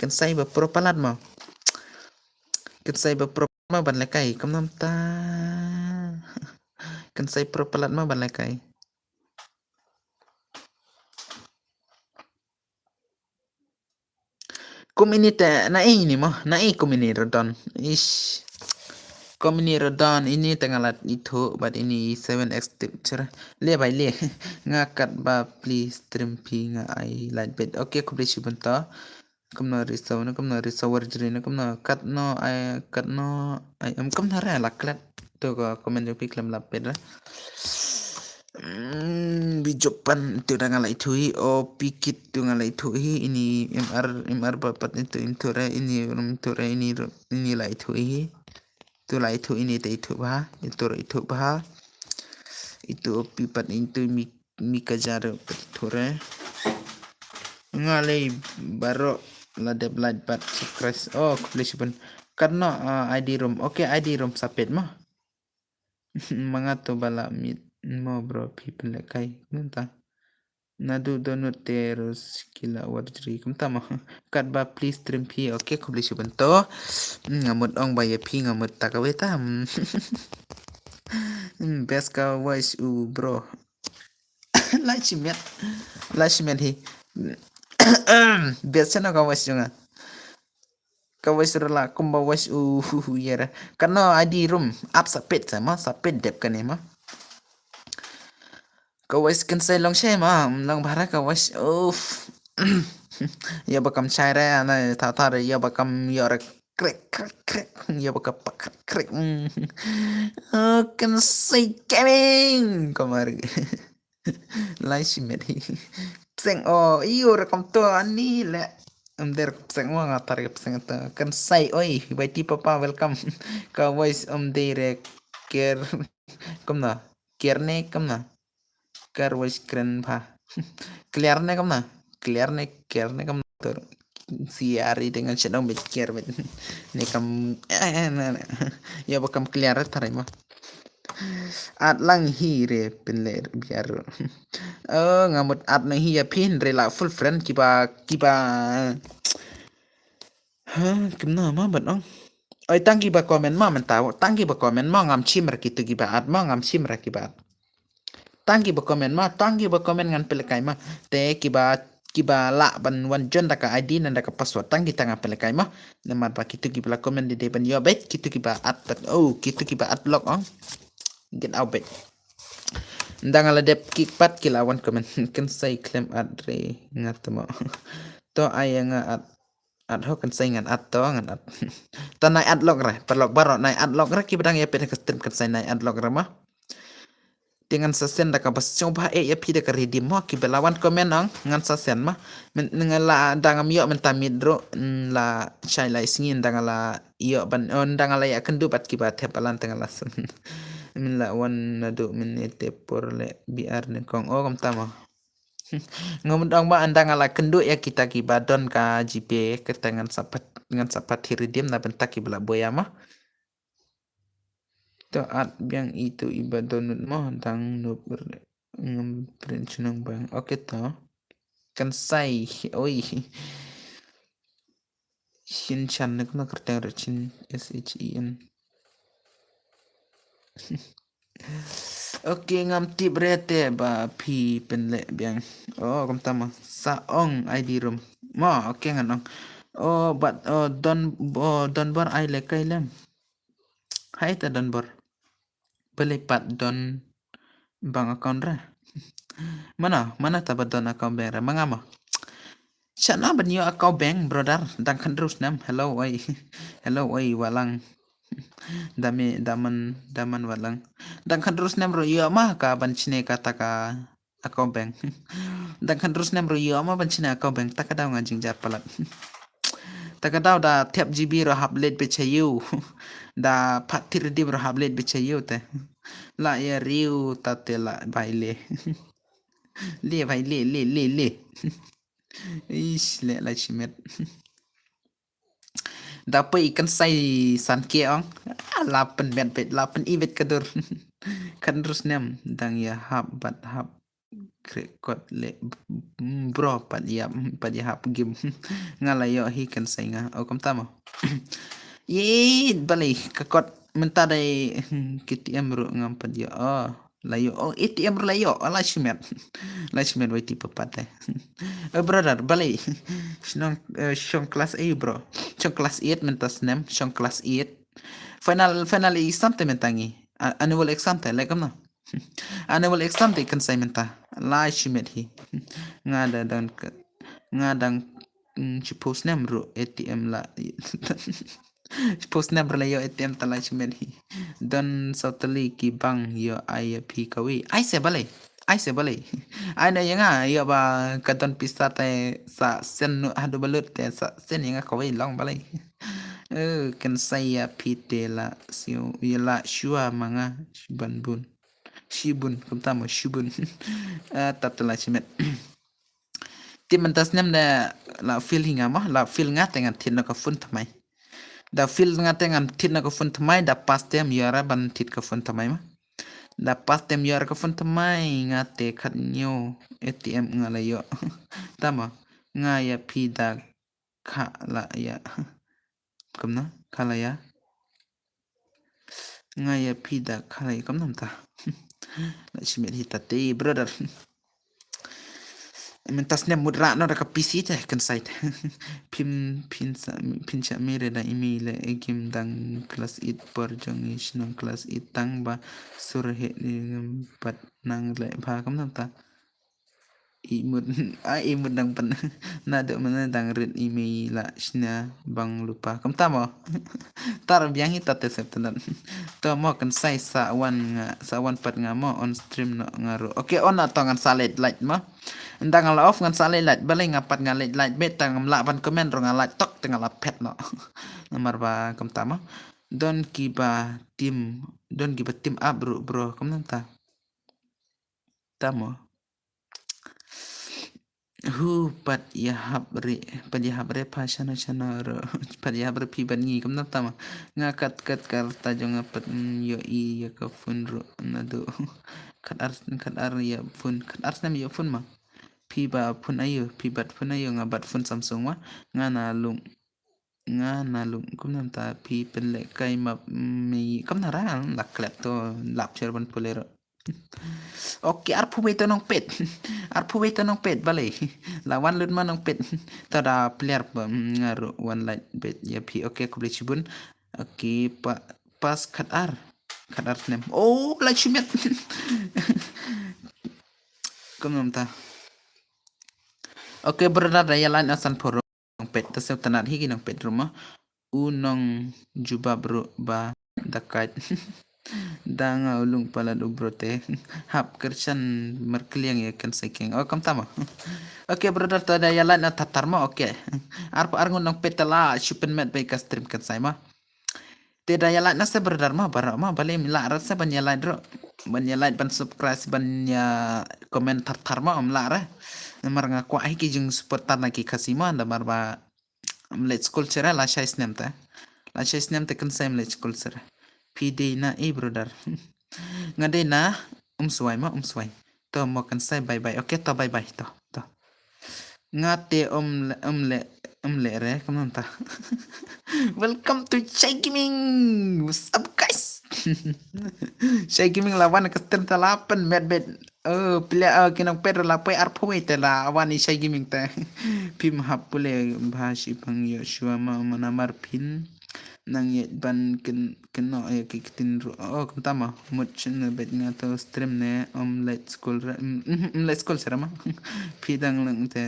Kan sai ba pro palat ma. Kan sai ba pro ma ban lekai kam nam ta. Kan sai pro palat ma ban lekai. Kum ini te na ini mo na i kum ini rodon. Ish. Kum ini rodon ini tengah lat itu bat ini seven x tip cer. Le bai le. Nga kat ba please stream pi nga ai light bed. Okay khublei shibun to. Kumno risaw na kumno risaw warjri na kumno kat no ai kat no ai em kumno re la klet. To ko comment jong pi klem lap bed re. Mm, Bijopan tu da nga lai thui, o pikit tu nga lai thui, ini M R, M R bapat itu im thure, ini rum thure, ini ru-, ini lai thui. Tu lai thui ini te itu ba, itu itu ba. Itu o pipat itu mi, mi kajar pat thure. Nga lai baro la dep light bat subscribe. Oh, khublei shibun. Katno, ah, I D room. Okay, I D room sapet ma. Manga to bala mit mo bro, people le kai. Nunta. Nadu donut terus kila warjri. Kumta mo. Kat ba please stream phi. Okay, khublei shibun to. Nga mut ong ba ya phi nga mut ta ka weta. Hmm, best ka voice u bro. Lai shimet. Lai shimet hi. Best channel ka voice jong nga. Ka voice rela kumba voice u hu hu yera. Kano I D room. Ap sapet sama, sapet dep kane ma. Ka voice kan sai long she ma, long bara ka voice. Uff. Ya ba kam chai re, ana tha tha re, ya ba kam yo re. Krek, krek, krek. Ya ba ka pak, krek, krek. Mm. Oh, kan sai gaming. Kamar. Lai shimet hi. Pseng o, iyo re kam to ani le. Am der pseng o nga tar pseng to. Kan sai oi, Y T papa welcome. Ka voice am der ker. Kumna. Ker ne kumna. Kar voice kren pha. Clear ne kumna. Clear ne, ker ne kumna. Tur. Si ari dengan sedang bet ker bet. Ne kam, eh, ne, ne. Ya ba kam clear tare ma. At lang hi re penle biar. Oh, nga mut at lang hi ya phin re la full friend kiba, kiba. Ha, kumna ma bat ong. Oi, tang kiba comment ma mynta, tang kiba comment ma ngam chim ra kitu kiba at ma ngam chim ra kiba at. Tang kiba comment ma, tang kiba comment ngan pelekai ma. Te kiba, kiba lah ban wan join da ka I D nanda ka password, tang kita ngan pelekai ma. Namar ba kitu kiba la comment de de ban yo bet, kitu kiba at pat. Oh, kitu kiba at log ong. Get out bet. Ndang ala dep kick pat kila wan comment. Kan sai klem at re ngat mo. To ai nga at. At ho kan sai ngan at to ngan at. Ta nai at log re, paralok baroh nai at log re kiba dang ya pet ka stream kan sai nai at log re ma. Te ngan sa send da ka bas song ba e ya phi da ka redeem mo kiba la wan comment ong ngan sa send ma. Men ngan la dang am yo mynta mit ro la chai lai sngi dang la yo ban on dang la ya kendu bat kiba thep balan tang la sen. Min la wan nadu min ne te por le B R ne kong o kam tama. Ngam dang ba anda nga la kendu ya kita kiba don ka G P kita ngan sapat ngan sapat hi redeem na bentak kiba la boya ma. To at biang itu iba donut mo dang nup ngam print chnong bang. Okay to. Kan sai oi. Shin chan nek na kerteng rechin S H E N. Okay, ngam tip re te ba phi pynleh biang. Oh, kam tama. Sa ong I D room. Ma, okay ngan ong. Oh, but oh, don oh, don bor ai le kai lem. Hai ta don bor. Bele pat don bang account ra. Mana, mana ta ba don account bank ra. Manga ma. Shana ban yo account bank, brother. Dang khandru snem. Hello, oi. Hello, oi, walang. Dame daman daman walang. Dang khandru snem ro yo ma ka ban chine ka ta ka account bank. Dang khandru snem ro yo ma ban chine account bank ta ka daw nga jingjar palat. Ta ka daw da thep G B ro hap let be chayu. Da phat thir dib ro hap let be chayu te. La ya riu ta te la bai le. Le bai le le le le. Ish le la chimet. Da pei kan sai san ke ong. La pen met bet la pen i bet kadur. Kan rus nem dang ya hap bat hap krekot le bro pat ya pat ya hap gim. Nga la yo hi kan sai nga o kam tama. Ye bali kakot menta dai K T M ru ngam pat ya o. La yo, oh, A T M la yo, oh, la shimet. La shimet wai ti papat eh. Eh, brother, bali. Shnong, eh, shong class A, bro. Shong class eight, mentas nem, shong class eight. Final, final exam te mentangi. A-, annual exam te, like, no? Annual exam te kan sai menta. La shimet hi. Nga da dan ke, nga dang, mm, chipos nem ru A T M la. Post snap re la ïoh A T M tala shimet hi. Don saw tylli ki bang ïoh ai ïa phi kawi. Ai se balei. Ai se balei. Ai na ïa nga ïoh ba ka don pisa te sa sen nu hadu balut te sa sen ïa nga kawi long balei. Eh, kan sa ïa phi te la siu ïa la shua ma nga ban bun. Shibun, kumta mo shibun. Ah, tat tala shimet. Te mynta snem da la feel hi nga mo, la feel nga te ngan thied na ka phone thymmai. Da feel nga te ngan thied na ka phone thymmai, da pass te ym ïoh ra ban thied ka phone thymmai mo. Da pass te ym ïoh ra ka phone thymmai, nga te khat ñiew A T M nga la ïoh. Tama, nga ïa phi da kha la ïa. Kumno, kha la ïa. Nga ïa phi da kha la ïa, kumno mynta. La shimet hi ta te, brother. Mynta snem mut rah noh da ka P C te, kan sa ïa te. Phim, phin sa, phin sa mih re da i mei leh i gim dang class eight por jong i shnong class eight tang ba sur heh ni ngam pat nang leh bha, kumno mynta. I mut, ah, i mut dang pyn, naduh mynne dang rit i mei la shna bang lypa. Kumta mo. Tar biang hi ta te sep tynat. To mo kan sa ïa sa wan nga, sa wan pat nga mo on stream noh nga ruh. Okay, on na to ngan sa leit light mo. Ynda nga la off ngan sa leit light, balei nga pat nga leit light beit tang ngam lah ban comment ruh nga light tok te nga la phet noh. Namar ba kumta mo. Don kiba team, don kiba team up ruh bro, kumno mynta. Tamo. Hu pat ïahap re, pat ïahap re pha shano shano ruh, pat ïahap re phi bad ngi, kumno tamo. Nga kat kat ka rta jong nga pat, mm, ïohi ïa ka phone ruh naduh. Khat ar, khat ar ïa phone, khat ar snem ïa phone ma. Phi ba phone aïu, phi bat phone aïu, nga bat phone Samsung ma. Nga na lung, nga na lung, kumno mynta phi pynlehkai map mei, kumno ra, la klep to, lap cher ban pule ruh. Okay, arphew wei to nongpeit. Arphew wei to nongpeit, balei. La wan lut ma nongpeit. To da player ba, mm, nga ruh wan light beit ïa phi. Okay, khublei shibun. Okay, pa, pass khat ar. Khat ar snem. Oh, la shimet. Kumno mynta. Okay, brother, da ïa light na san poro. Nongpeit, ta sep tynat hi ki nongpeit ruh ma. U nongjubab ruh ba da kait. Da nga u lung palat u bro te. Hap kyrshan markylliang ïa kan sa ïa keng. Oh, kumta ma. Okay, brother, to da ïa light na thar thar ma, okay. Arphew ar ngut nongpeit te la shu pynmet beit ka stream kan sa ïa ma. Te da ïa light na se brother ma, baroh ma, balei ym lah ra se ban ïa light ruh. Ban ïa light, ban subscribe, ban ïa comment thar thar ma, ym lah ra. Namar nga kwah hi ki jing supporter na ki Khasi ma, namar ba ym leit skul shuh re, la shai snem te. La shai snem te kan sa ym leit skul shuh re. Phi dei na, eh, brother. Nga dei na, um swai ma, um swai. To mo kan sa bye bye. Okay, to bye bye, to, to. Nga te um le, um le, um le re, kumno mynta. Welcome to Shai Gaming. What's up, guys? Shai Gaming la wan ka stream te la pynmet beit. Oh, phi la, oh, ki nongpeit la poi arphew wei te la wan i Shai Gaming te. Phim hap pule bha shi pang ïoh shuwa ma, namar phin nang ïeit ban kyn, kynnoh ïa ki ktien ruh. Oh, kumta ma, mut shen na beit nga to stream ne, ym leit skul re, mm, mm, ym leit skul shuh re ma. Phi dang lung te,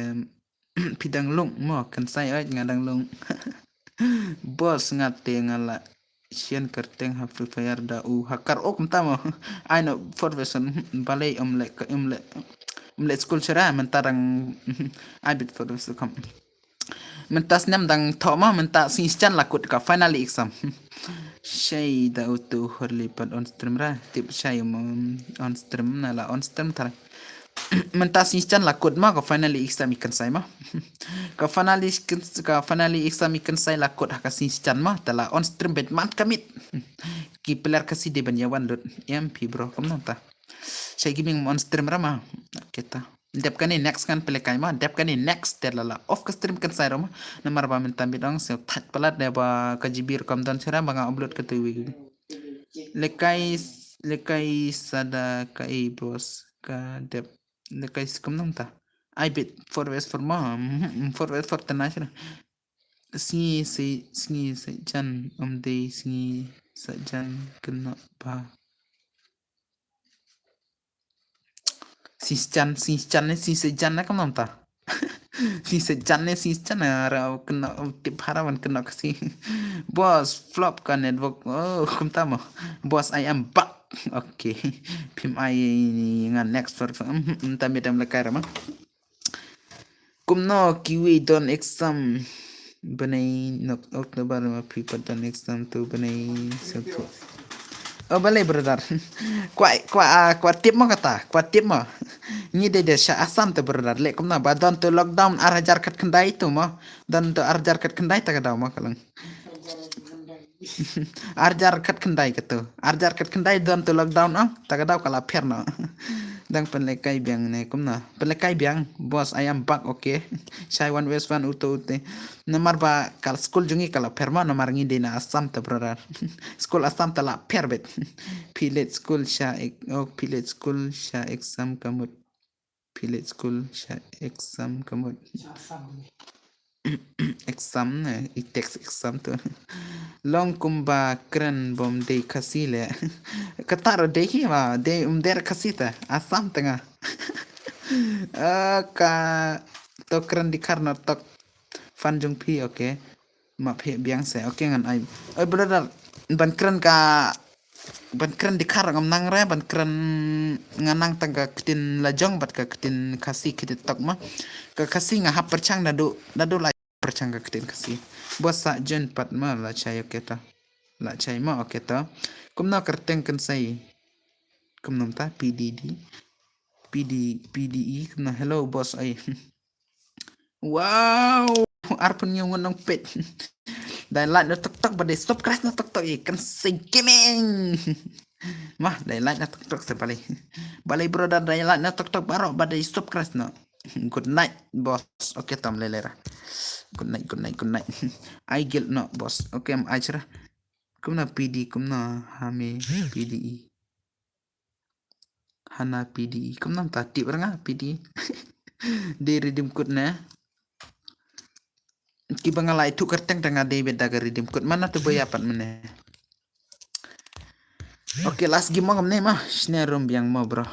phi dang lung mo, kan sa ïoh nga dang lung. Boss, nga te nga la shen kyrteng ha Free Fire da u hacker. Oh, kumta mo. Ai no, fourth version, balei ym leit, ym leit, ym leit skul shuh re, mynta dang, ai bit fourth version kam. Mynta snem dang thoh ma, mynta sngi Sjan la kut ka final exam. Shai da utu hurli pat on stream ra, tip shai mo on stream na la on stream thar. Mynta sngi Sjan la kut ma ka final exam i kan sa ïa ma. Ka final ex-, ka final exam i kan sa ïa la kut ha ka sngi Sjan ma, te la on stream beit man ka miet. Ki player Khasi dei ban ïa wan lut, em phi bro, kumno mynta. Shai Gaming on stream ra ma. Okay ta. Dep kane next ngan pynlehkai ma, dep kane next te la la off ka stream kan sa ïa ruh ma. Namar ba mynta bit ong sngewthuh palat ne ba ka G B ruh kam don shuh re ba nga upload katei week. Lehkai, lehkai sa da kaei boss, ka dep lehkai sa kumno mynta. Ai bit four versus four ma, mm, four versus four te na shuh re. Sngi Sai, sngi Saitjaiñ, ym dei sngi Saitjaiñ kynnoh ba. Sngi Saitjaiñ, sngi Saitjaiñ ne, sngi Saitjaiñ ne, kumno mynta. Si sejan ne si sejan ra kena tip hara man kena kasi. Boss, flop ka network. Oh, kumta mo. Boss, I am back. Okay. Phim ai nga next for, hmm, hmm, tam tam la kai ra ma. Kumno kiwi don exam. Bnai nok October ma phi pat don exam tu bnai satu. Oh, balei brother. Kwa, kwa, ah, kwa tip mo kata, kwa tip mo. Ngi dei dei sha Assam tu brother. Leh kumno ba don tu lockdown ar hajar khatkhyndai tu mo. Don tu ar hajar khatkhyndai ta ka daw mo ka long. Ar hajar khatkhyndai katu. Ar hajar khatkhyndai don tu lockdown, oh. Ta ka daw ka la pher no. Dang pynlehkai biang ne kumno. Pynlehkai biang, boss, I am back, okay. Shai wan wes wan uto ute. Namar ba ka skul jong ngi ka la pher mo, namar ngi dei na Assam ta brother. Skul Assam ta la pher bet. Phi leit skul sha ek-, oh, phi leit skul sha exam ka mut. Phi leit skul sha exam ka mut. Exam ne, i test exam tu. Long kumba kren bym dei Khasi leh. Kata ruh dei hi ma, dei, ym dei Khasi ta, Assam ta nga. Ah, kato kren dkhar na tok. Fan jong phi, okay. Ma phi biang se, okay, ngan ai. Oi brother, ban kren ka, ban kren dkhar ngam nang re, ban kren nga nang tang ka ktien la jong bad ka ktien Khasi kti tok ma. Ka Khasi nga hap pyrshang da du, da du la pyrshang ka ktien Khasi. Boss, sa join pat ma, la shai, okay to. La shai ma, okay to. Kumno kyrteng Khynsai? Kumno mynta? P D D. P D, P D E, kumno? Hello boss, ai. Wow, arphew hynñiew ngut nongpeit. Dei like na TikTok bad dei subscribe na TikTok, eh, Khynsai Gaming. Ma, dei like na TikTok se balei. Balei brother, dei like na TikTok baroh bad dei subscribe na. Good night boss. Okay, tam leh leh ra. Good night, good night, good night. Ai guild no boss. Okay, am ai chra. Kumno P D, kumno ha me P D E. Hana P D E. Kumno ta tip ra nga P D E. Dei redeem code ne. Kiba nga la ïathuh kyrteng da nga dei beit da ka redeem code. Mana tu ba ïa pat mynne. Okay, last game mo ngam ne ma. Shne rum biang mo bro.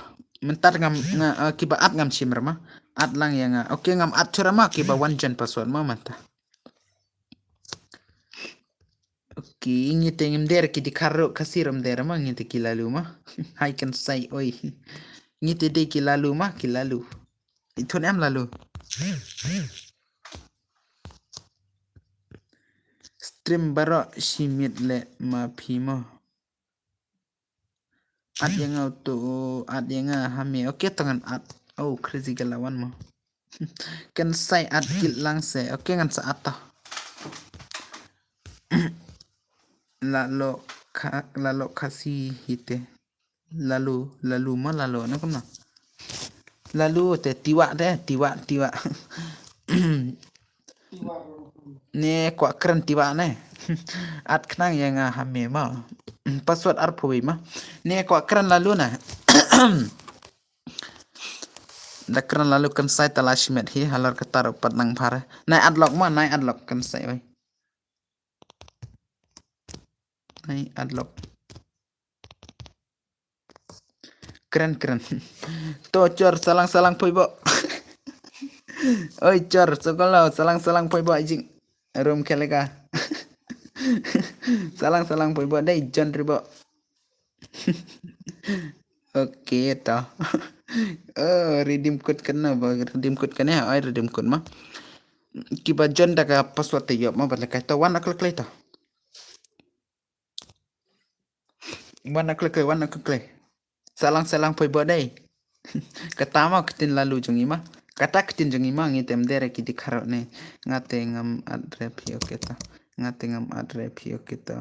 Mynta ngam nga, eh, kiba add ngam shim ra ma. Add lang ïa nga. Okay, ngam add chura ma kiba wan join password ma mynta. Okay, ngi te ngim der ki dkhar ruh Khasi rum der ma ngi te ki lalu ma. Hai Khynsai oi. Ngi te dei ki lalu ma, ki lalu. Ithun em lalu. Stream baroh shi miet leh ma phi mo. Add ïa nga uto, add ïa nga ha me. Okay, to ngan add. Oh, crazy gala wan mo. Khynsai add guild lang se. Okay, ngan sa add to. Lalo kha, lalo Khasi hi te. Lalu, lalu ma lalo na kumno. Lalu te tiwa te, tiwa, tiwa. Ne kwah kren tiwa ne. Add khnang ïa nga ha me ma. Password arphew wei ma. Ne kwah kren lalu na. Da kren lalu Khynsai ta la shimet hi halor kata ruh pat nang phar. Nai add lok ma, nai add lok Khynsai oi. Nai add lok. Kren, kren. To, chor, salang, salang, poi bo. Oi, chor, sokolo, salang, salang, poi bo, jing. Rum kheleka. Salang, salang, poi bo, dei, John Ribo. Okay, to. Oh, redeem code kane ba, redeem code kane, ai, redeem code ma. Kiba join da ka password te ïoh ma, ba le kai to, wan na klik klik to. Wan na klik klik, wan na klik klik. Salang salang poi bo dei. Kata ma ktien lalu jong i ma. Kata ktien jong i ma ngi tem dere ki dikharok ne. Nga te ngam add re phi, okay to. Nga te ngam add re phi, okay to.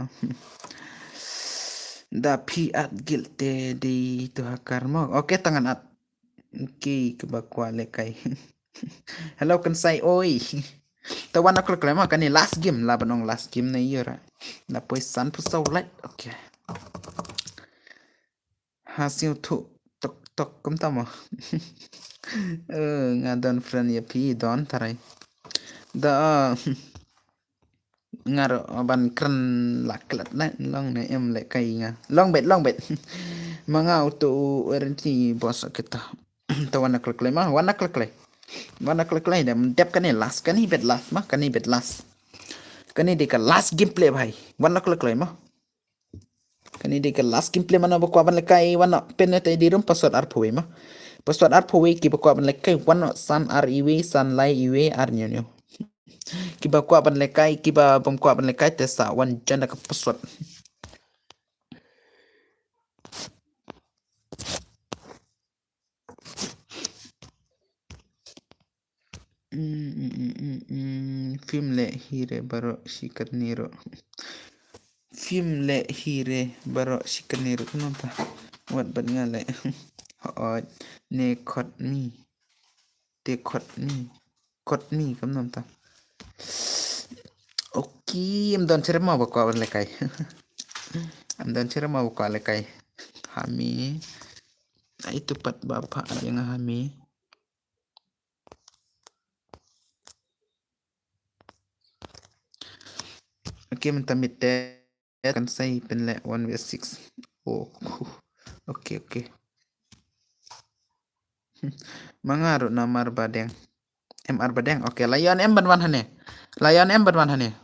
Da phi add guild te dei to hakar mo. Okay to ngan add. Okay, kaba kwah le kai. Hello, Khynsai oi. Te wan na klik klik ma kane last game, la ban ong last game ne ïa ra. Na poi san phew saw lait. Okay. Ha siew thuh tok tok kumta mo. Eh, nga don friend ïa phi don tarai. Da, eh, nga ruh ban kren la klet ne long ne em le kai nga. Long bet, long bet. Ma nga uto u R N T boss kita. Te wan na klik klik ma, wan na klik klik. Wan na kloi kloi da, dep kane last, kane beit last ma, kane beit last. Kane dei ka last gameplay bhai. Wan na kloi kloi ma. Kane dei ka last gameplay, mano ba kwah ban lehkai, wan na pin na te dei rum password arphew wei ma. Password arphew wei, kiba kwah ban lehkai, wan na san ar iwei, san lai iwei, ar hynñiew hynñiew. Kiba kwah ban lehkai, kiba bym kwah ban lehkai te sa wan join da ka password. Mm, mm, mm, mm, mm. Phim leh hi re baroh shi katni ruh. Phim leh hi re baroh shi katni ruh. Kumno ta? Wat bad nga leh. Hooid. Ne khot mi. Te khot mi. Khot mi, kumno ta? Okay, ym don shuh ma ba kwah ban lehkai. Ym don shuh ma ba kwah lehkai. Ha mi. Ai tu pat ba pha ïa nga ha mi. Okay, mynta mid te kan sa pynleh one versus six. Oh, okay, okay. Ma nga ruh namar ba deng. M R ba deng. Okay, Lion M ban wan hangne. Lion M ban wan hangne.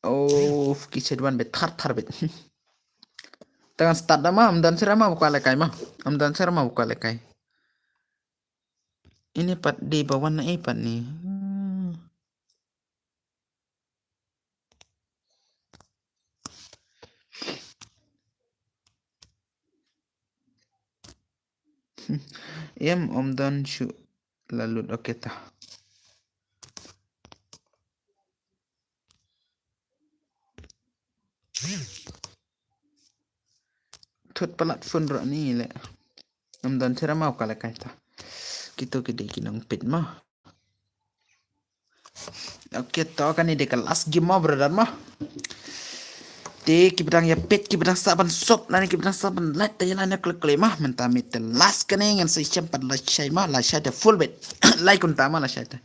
Oh, ki shet wan beit thar thar beit. Te ngan start da ma, ym don shuh ma ba kwah lehkai ma. Ym don shuh ma ba kwah lehkai. Ini pat dei ba wan na ei pat ni. Hmm. Em, ym don shuh la lut, okay ta. Thut palat phone ruh ni leh. Ym don shuh ma ba kwah lehkai ta. Kito ki dei ki nongpeit ma. Okay, to kane dei ka last game mo, brother mo. Te kiba dang ïa peit, kiba dang sah ban sub, lane kiba dang sah ban like, te ïa lane klik klik mo. Mynta mid te last kane, ngan sa shem pat lashai mo, lashai te full beit. Like kumta mo, lashai te.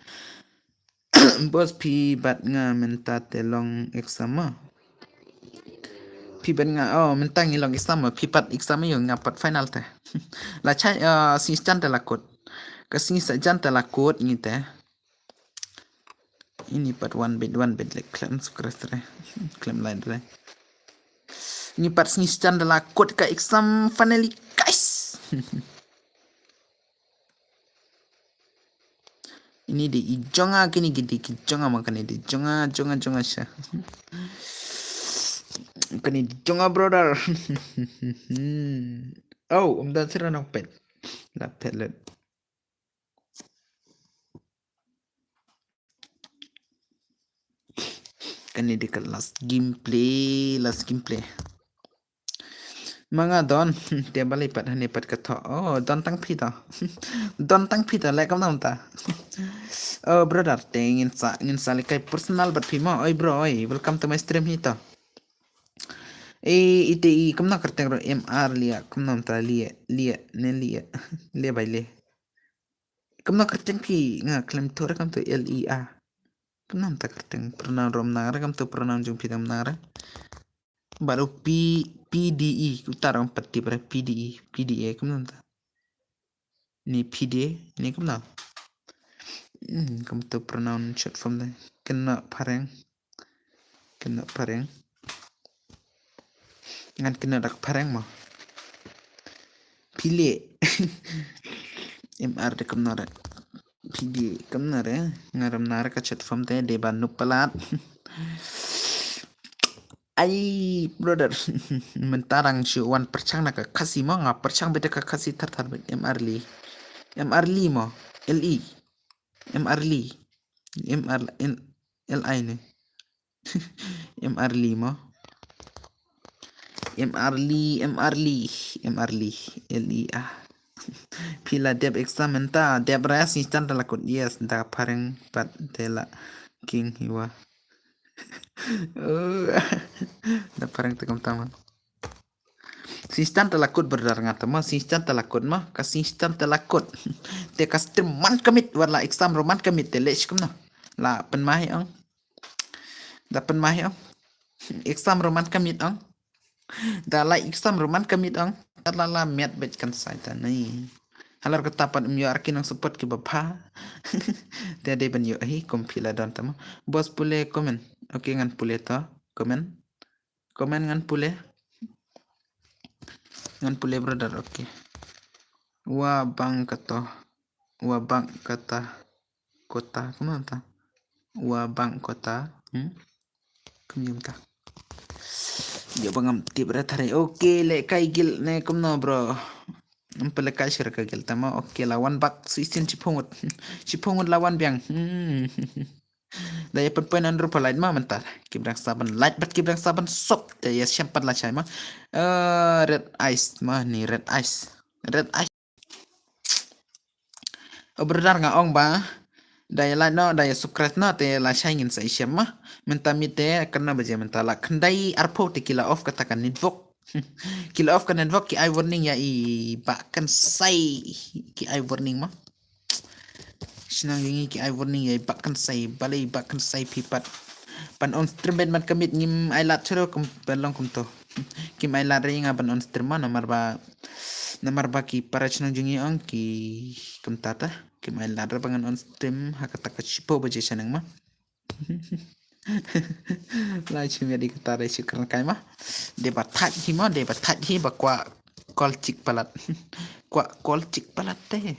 Boss, phi bad nga mynta te long exam mo. Phi bad nga, oh, mynta ngi long exam mo, phi pat exam ïa nga pat final te. Lashai, eh, sngi Saitjaiñ te la kut. Ka sngi Saitjaiñ te la kut ngi te. Ini pat wan beit, wan beit leh, khlem subscribe re. Khlem like re. Ini pat sngi Saitjaiñ te la kut ka exam finally, guys. Ini dei i jong nga, kine ki dei ki jong nga mo, kane dei jong nga, jong nga, jong nga sha. Kane dei jong nga, brother. Oh, ym don shuh nongpeit. La peit lut. Kane dei ka last gameplay, last gameplay. Ma nga don, te balei pat hangne pat ka thoh. Oh, don tang phi to. Don tang phi to, leh kumno ta. Oh, brother, te ngin sa, ngin sa lehkai personal bad phi mo. Oi bro, oi, welcome to my stream hi to. Ei, ite i kumno kyrteng ruh M R Lia, kumno ta Lia, Lia, ne Lia. Lia bai Lia. Kumno kyrteng phi, nga khlem thoh re kumto L I A. Kumno ta kyrteng, pronoun rom nang re kumto, pronoun jong phi dang nang re. Bad u P, P D E, uta rom pat tip re P D E, P D E kumno ta. Ni P D E, ni kumno. Hmm, kumto pronoun short form de. Kynnoh phareng. Kynnoh phareng. Ngan kynnoh da ka phareng mo. Phi leh. M R de kumno re. Phi leh kumno re. Nga rom nang re ka short form te dei ba noob palat. Ai, brother. Mynta dang shu wan pyrshang na ka Khasi mo, nga pyrshang beit da ka Khasi thar thar beit. M R Lee. M R Lee mo. L E. M R Lee. M R L, L I ne. M R Lee mo. M R Lee, M R Lee, M R Lee, L E A. Phi la dep exam mynta, dep re, sngi Saitjaiñ te la kut, yes, da phareng pat te la king hiwa. Oh, da phareng te kumta mo. Sngi Saitjaiñ te la kut brother nga te mo, sngi Saitjaiñ te la kut mo, ka sngi Saitjaiñ te la kut. Te ka stream man ka miet, wat la exam ruh man ka miet te leh shi kumno. La pynmai ong. Da pynmai ong. Exam ruh man ka miet ong. Da la exam ruh man ka miet ong. Kat la la miet beit kan Saitjaiñ te ni. Halar kata pat ym ïoh ar ki nang support ki ba pha. Te dei ban ïoh hi kum phi la don tama. Boss pule comment. Okay, ngan pule to comment. Comment ngan pule. Ngan pule brother, okay. Wa bang kata. Wa bang kata. Kota, kumno ta? Wa bang kota. Hmm? Kumno ta? Ïa ba ngam tip ra thare. Okay, lehkai guild ne kumno bro. Ngam pule kai share ka guild tama. Okay, la wan bak shisien shiphew ngut. Shiphew ngut la wan biang. Hmm. Da ïa pynpoi nan rupa light ma mynta. Ki brang saban light bad ki brang saban sop. Da ïa siam pat la shai ma. Eh, red ice ma ni red ice. Red ice. O brother nga ong ba. Da ïa light no, da ïa subscribe no, te la shai ngin sa i siam ma. Mynta miet te, kane baje mynta la khyndai arphew te ki la off kata ka network. Ki la off ka network ki ai warning ïa i Bah Kynsai. Ki ai warning ma. Shnong jong ngi ki ai warning ïa i Bah Kynsai, balei i Bah Kynsai phi pat. Ban on stream bad man ka miet ngim ai lad chero kum ban long kumto. Kim ai lad re nga ban on stream ma namar ba, namar ba ki para shnong jong ngi ong ki kumta ta. Kim ai lad re ba ngan on stream ha kata ka shiphew baje shaneng ma. Lai chim ïa di kata re shukran kai ma. De ba thait hi ma, de ba thait hi ba kwah call chick palat. Kwah call chick palat te.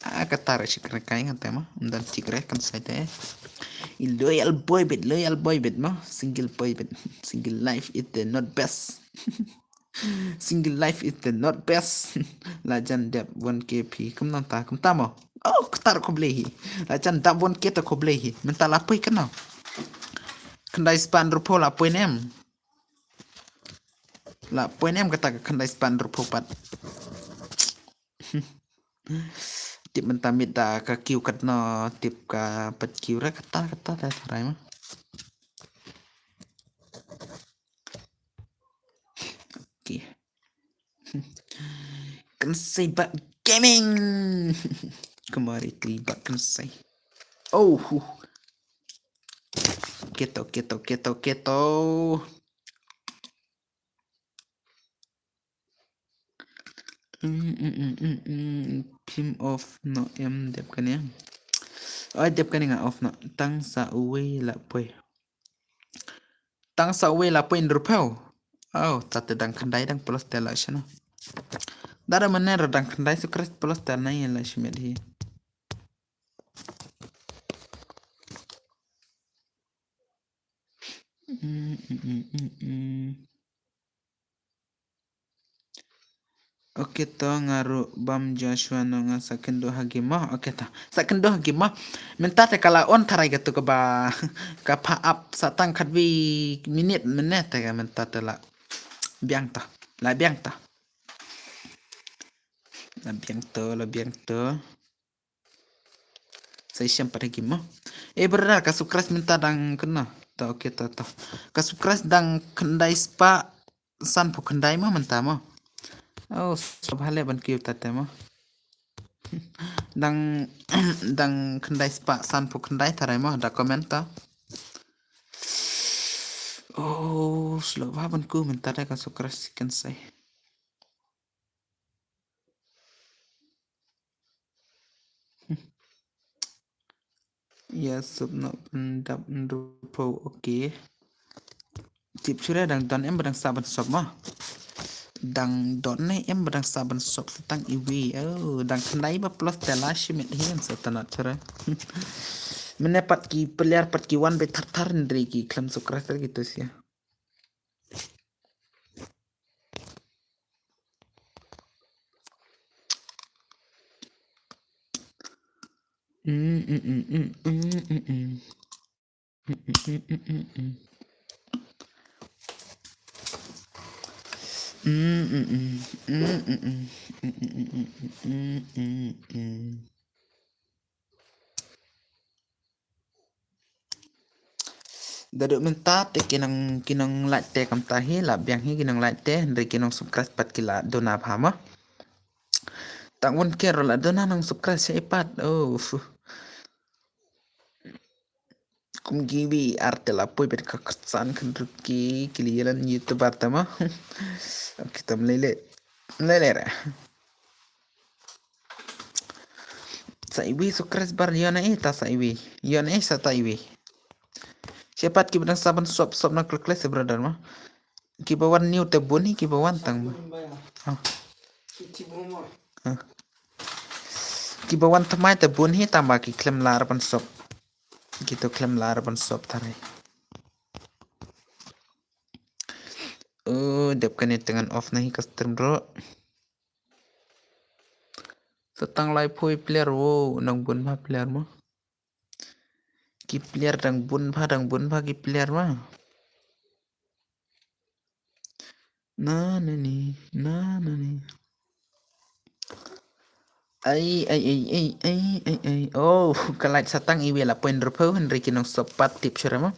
Ah, kata re shukran kai ngan te ma. Ym don chick re Kynsai te. I loyal boy bit, loyal boy bit ma. Single boy bit. Single life is the not best. Single life is the not best. La jan dep one K phi. Kumno ta, kumta mo. Oh, kata re khublei hi. La jan dep one K ta khublei hi. Mynta la poi kano. Khyndai spah hynriewphew la poi ne em. La poi ne em kata ka khyndai spah hynriewphew pat. Tip mynta miet da ka queue katno, tip ka pat queue re kata, kata da tharai ma. Okay. Kynsai Bah Gaming. Kemari kli Bah Kynsai. Oh, huh. Keto, keto, keto, keto. Mm, mm, mm, mm, mm. Phim off no em dep kane. Oi, dep kane nga off no. Tang sa uwei la poi. Tang sa uwei la poi hynriewphew. Oh, ta te dang khyndai dang plus te la shano. Dara mane ra dang khyndai su kres plus te na ïa la shimet hi. Mm, mm, mm, mm, mm. Okay to nga ruh bam Joshua no nga sa kynduh ha game mo. Okay to. Sa kynduh ha game mo. Mynta te ka la on tharai katu kaba ka pha ap sa tang khatwi minit mynne te ka mynta te la biang to. La biang to. La biang to, la biang to. Sa i siam pat ha game mo. Eh brother, ka Sukras mynta dang kano. To, okay to, to. Ka Sukras dang khyndai spah sanphew khyndai mo mynta mo. Oh, sop hale ban kiew ta te mo. Dang, dang khyndai spah sanphew khyndai tharai mo, da comment to. Oh, slow ba ban ku mynta da ka Sukras Kynsai. Ïa sop noh pyndap hynriewphew, okay. Tip shuh re dang don em ba dang sah ban sop mo. Dang don ne em ba dang sah ban sop sa tang iwei. Oh, dang khyndai ba plus te la shimet hi sa tanat shuh re. Mynne pat ki player pat ki wan beit thar thar hynrei ki khlem Sukras re ki tu sia. Dadu mynta te ki nong, ki nonglait te kumta hi la biang hi ki nonglait te, hynrei ki nongsubscribe pat ki la duna bha mo. Tang won ker la duna nongsubscribe sa i pat. Oh. Kum kiwi ar te la poi bet ka ksan kan ruki ki li yelan YouTuber ta mo. Okay, tam lele. Lele ra. Sa iwi subscriber ïa na ita sa iwi. Ïa na sa ta iwi. Shepat ki ba dang sa ban sop sop na klik klik sa brother ma. Ki ba wan new te bun hi ki ba wan tang ma. Ha. Ha. Ki ba wan thymmai te bun hi tang ba ki khlem lah ban sop. Ki to khlem lah ban sop tare. Oh, dep kane te ngan off na hi ka stream ro. Sa tang laiphew player, wow, nang bun bha player ma. Ki player dang bun bha, dang bun bha ki player ma. Na na ni, na na ni. Ai ai ai ai ai ai ai. Oh, ka light sa tang iwi la point rupew hynrei ki nong sop pat tip shuh re ma.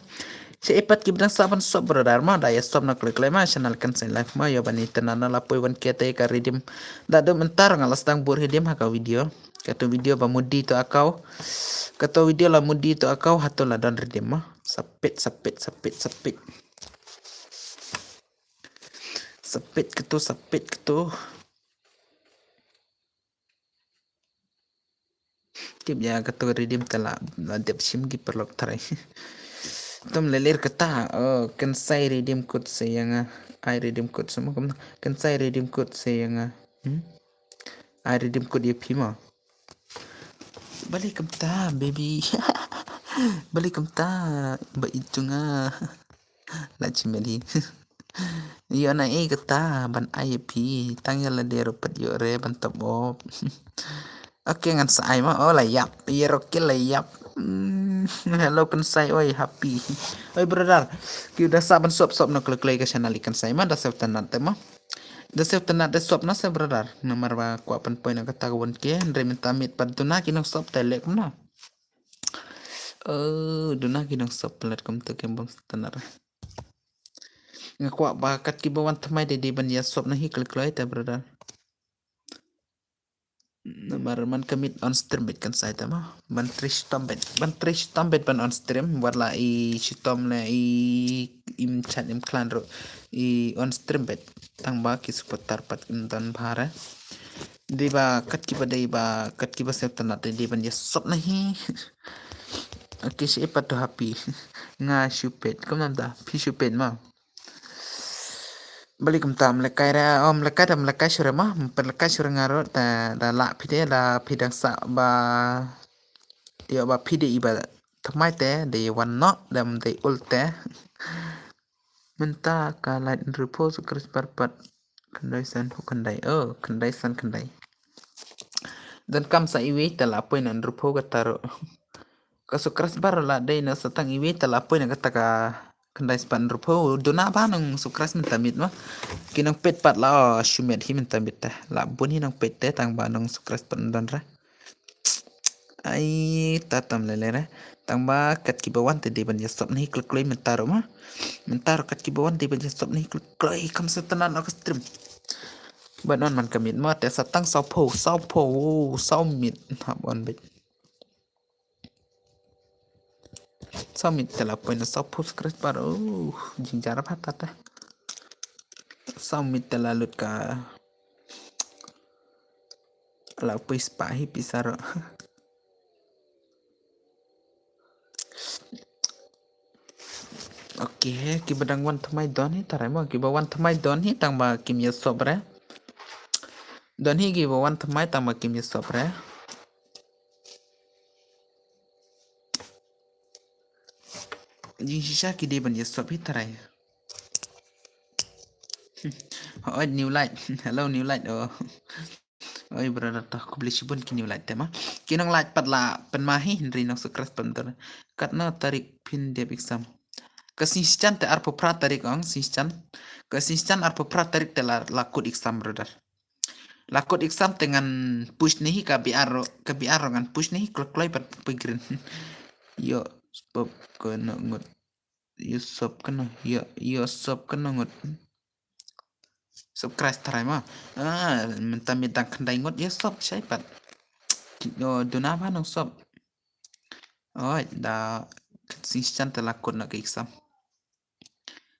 Sa ipat ki ba dang sa ban sop brother ma, da ïa sop na klik klik ma, channel kan sa live ma, ïa ban ïa tena na la poi wan kete ka redeem. Da dum mynta nga la sdang bur redeem ha ka video. Kato video ba mudi to akaw. Kato video la mudi to akaw hato la don redeem ma. Sapit, sapit, sapit, sapit. Sapit kato, sapit kato. Tip ïa kato redeem te la, la dep shim ki paralok tharai. Tom leler kata, oh, kan sai redeem code sa ïa nga. Ai redeem code sa ma kumno. Kan sai redeem code sa ïa nga. Hmm? Ai redeem code ïa phi ma. Balei kumta, baby. Balei kumta, ba itu nga. La chimeli. Ïa na e kata, ban ai ïa phi. Tang ïa la de rupat ïa re, ban top up. Okay, ngan sa ai ma. Oh, la ïap. Ïa roke la ïap. Hmm, hello, kan sai, oi, happy. Oi, brother. Ki da sa ban sop sop na klik klik ka channel i kan sai ma, da sep tanat te ma. Da sep tanat da sop na se brother. Namar ba kwah pynpoi na kata ka wan ke, hynrei mynta miet pat duna ki nong sop te lek na. Eh, duna ki nong sop pelat kum te kem bang tanat. Nga kwah ba kat ki ba wan thymmai de de ban ïa sop na hi klik klik te brother. Namar man ka miet on stream bit kan sai te ma. Ban trei shitom bit. Ban trei shitom bit ban on stream. Wat la i shitom le i im chat im klan ro. I on stream bit. Tang ba ki supporter pat im don bha re. Dei ba kat ki ba dei ba kat ki ba sep tanat dei ban ïa sop na hi. Okay, shi ipat to happy. Nga shu peit. Kumno da? Phi shu peit ma. Balei kumta, mlekai re, oh, mlekai da mlekai shuh re ma, mlekai shuh re nga ruh, da, da lah phi de, da phi dang sah ba, ïoh ba phi de i ba thymmai te, de wan noh, da mdei ul te. Mynta ka light hynriewphew subscriber pat, khyndai san hynriew khyndai, oh, khyndai san khyndai. Donkam sa iwei te la poi na hynriewphew kata ruh. Ka subscriber la dei na sa tang iwei te la poi na kata ka khyndai spah hynriewphew. Duna ba nong subscribe mynta miet ma. Ki nong peit pat la, oh, shu miet hi mynta miet te. La bun hi nong peit te tang ba nong subscribe pat don re. Ai, ta tam lele re. Tang ba kat ki ba wan te dei ban ïa sop na hi klik klik mynta ruh ma. Mynta ruh kat ki ba wan dei ban ïa sop na hi klik klik kam sa tanat na ka stream. Ban on man ka miet ma te sa tang saw phew, saw phew, oh, saw miet hap on beit. Saw miet te la poi na saw phew subscriber. Oh, jingjar bha ta te. Saw miet te la lut ka. La poi spah hi pisa ruh. Okay, ki ba dang wan thymmai don hi tharai mo, ki ba wan thymmai don hi tang ba kim ïa sop re. Don hi ki ba wan thymmai tang ba kim ïa sop re. Jingshisha ki dei ban ïa sop hi tharai. Oi, new light. Hello, new light. Oh. Oi, brother, to khublei shibun ki new light te ma. Ki nong light pat la pynma hi hynrei nong subscribe pat mynta. Katno tarik phin dep exam? Ka shishan te arphew phra tarik ong shishan. Ka shishan arphew phra tarik te la, la kut exam, brother. La kut exam te ngan push ne hi ka B R ro, ka B R ro ngan push ne hi kloi kloi pat pui green. Ïoh sop kano ngut. Ïoh sop kano, ïoh, ïoh sop kano ngut. Subscribe tharai ma. Ah, mynta miet dang khyndai ngut ïoh sop shai pat. Ïoh duna ba nong sop. Oi, da shishan te la kut na ka exam.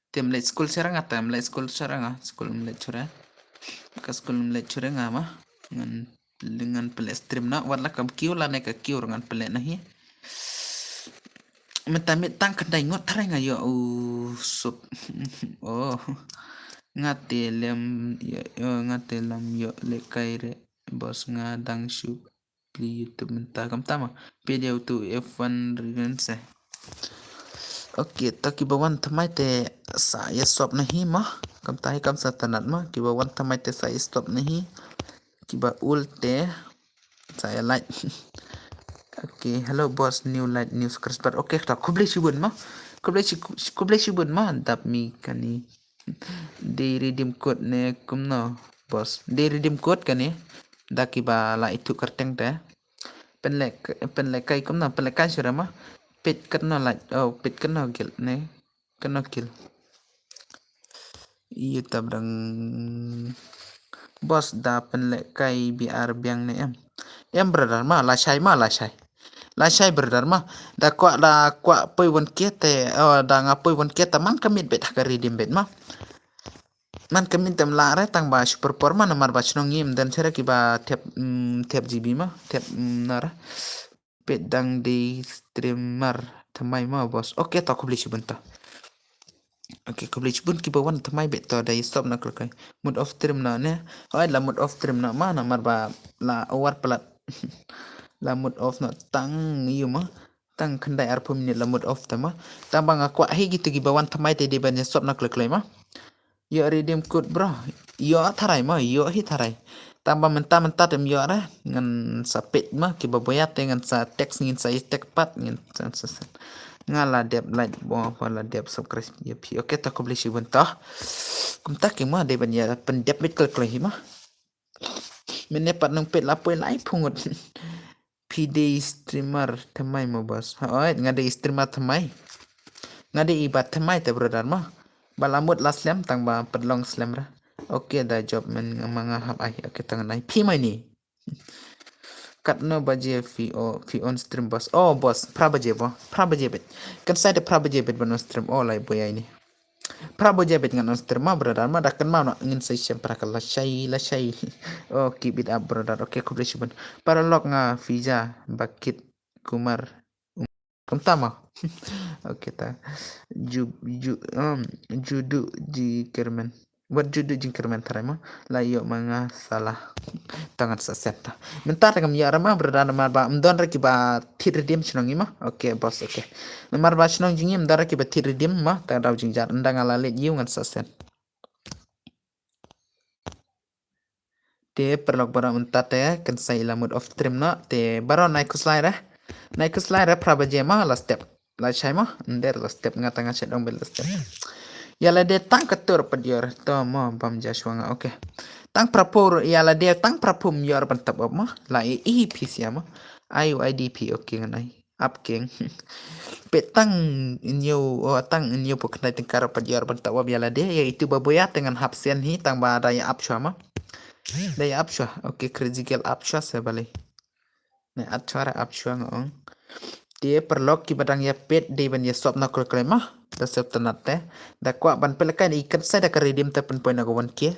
Te mlei school sharanga, te mlei school sharanga, school mlei chura. Ka school mlei chura nga ma. Ngan Ngan pynleh stream noh, wat la kam kiew lane ka kiew ruh ngan pynleh noh hi. Mynta miet tang khyndai ngut tharai nga ïoh u sub. Oh. Nga te lem ïoh, ïoh, nga te lem ïoh lehkai re. Boss nga dang shu plie YouTube mynta kumta ma. Peit ïa utu F one Regency. Okay, to kiba wan thymmai te sa ïa stop na hi ma. Kumta hi kam sa tynat ma. Kiba wan thymmai te sa ïa stop na hi. Kiba ul te sa ïa like. Okay, hello boss, new like, new subscriber. Okay, to khublei shibun ma. Khublei shi-, khublei shibun ma, dap mi kane. Dei redeem code ne kumno, boss? Dei redeem code kane. Da kiba la ithuh kyrteng te. Pynleh, pynlehkai kumno, pynlehkai shuh re ma. Peit katno like, oh, peit katno kill ne. Katno kill. Ïa ta brang boss da pynlehkai B R biang ne em. Em brother ma, lashai ma, lashai. Lashai brother ma. Da kwah, da kwah poi one K te, oh, da nga poi one K te man ka miet beit ha ka redeem beit ma. Man ka miet tem lah re tang ba super por ma namar ba shnong ngim den shere kiba thep, mm, thep G B ma, thep, mm, nar. Peit dang dei streamer thymmai ma boss. Okay, to khublei shibun to. Okay, khublei shibun kiba wan thymmai beit to da ïa stop na khlek. Mute off stream noh ne. Hoi la mute off stream noh ma namar ba la over plat. La mute off noh tang ïu ma. Tang khyndai arphew minit la mute off te ma. Tang ba nga kwah hi kito kiba wan thymmai te dei ban ïa stop na khlek ma. Ïoh redeem code bro. Ïoh tharai ma, ïoh hi tharai. Tang ba mynta mynta tem ïoh re. Ngan sa peit ma kiba boya te ngan sa text, ngin sa ïa text pat ngin sa, sa, sa. Nga la dep like bo, ba la dep subscribe ïa phi. Okay, to khublei shibun to. Kumta ki ma dei ban ïa pyndep beit khlek hi ma. Mynne pat nang peit la poi lai phew ngut. Phi dei streamer thymmai mo boss? Hooid, nga dei streamer thymmai. Nga dei i ba thymmai te brother mo. Ba la mut la slem tang ba pynlong slem ra. Okay, da jop men nga ma nga hap ai. Okay, tang nai. Phi mai ni. Katno baje phi o, phi on stream boss? Oh boss, phra baje bo. Phra baje bet. Kan sai de phra baje bet ban on stream. Oh lai boy ai ni. Phra baje bet ngan on stream ma brother ma da kan ma no ngin sai shem phra ka lashai lashai. Oh, keep it up brother. Okay, khublei shibun. Paralok nga Fiza Bakit Kumar. Kumta ma. Okay ta. Ju, ju, um, judu jingkyrmen. Wat judu jingkyrmen tharai ma. La ïoh ma nga salah. Tangan sa set ta. Mynta ta kam ïoh ra ma brother ma ba mdon ra kiba thied redeem shnong i ma. Okay boss, okay. Namar ba shnong jingim dara kiba thied redeem ma ta daw jingjar ynda nga la leit ïew ngan sa send. Te paralok baroh mynta te kan sa ïa la mut off stream noh te baroh nai khuslai re. Nai khuslai re phra baje ma la step. La shai ma nder la step nga tang nga shet ong bel la step. Ïa lade tang ka tur pat ïor to ma bam ja shwa nga, okay. Tang phra pur ïa lade tang phra pum ïor ban tap op ma la i i phi sia ma. Ai u I D phi, okay ngan ai. Ap keng. Pet tang in ïew, oh, tang in ïew pok khnai tyngka ruh pat ïar ban tap wap ïa lade. Ïa itu ba boya te ngan hap sien hi tang ba da ïa ap shwa ma. Da ïa ap shwa. Okay, crazy girl ap shwa se balei. Ne ap shwa ra ap shwa nga ong. Te paralok kiba dang ïa pet dei ban ïa sop na kul klem ma. Da sop tynat te. Da kwah ban pynlehkai i kan sai da ka redeem te pynpoi na ka one K.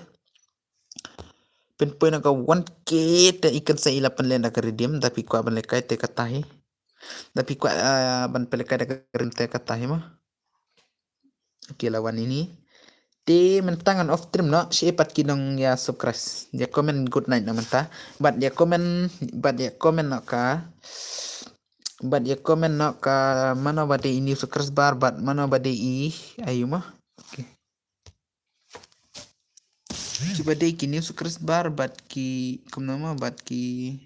Pynpoi na ka one K te i kan sai i la pynleh na ka redeem da phi kwah ban lehkai te kata hi. Da phi kwah, ah, ban pynlehkai da ka redeem te kata hi ma. Okay, la wan ini. Te mynta ngan off stream noh, shi pat ki nong ïa subscribe. Ïa comment good night noh mynta. Bad ïa comment, bad ïa comment noh ka. Bad ïa comment noh ka mano ba dei i new subscriber bad mano ba dei i ayu ma. Okay. Kiba dei ki new subscriber bad ki kumno ma bad ki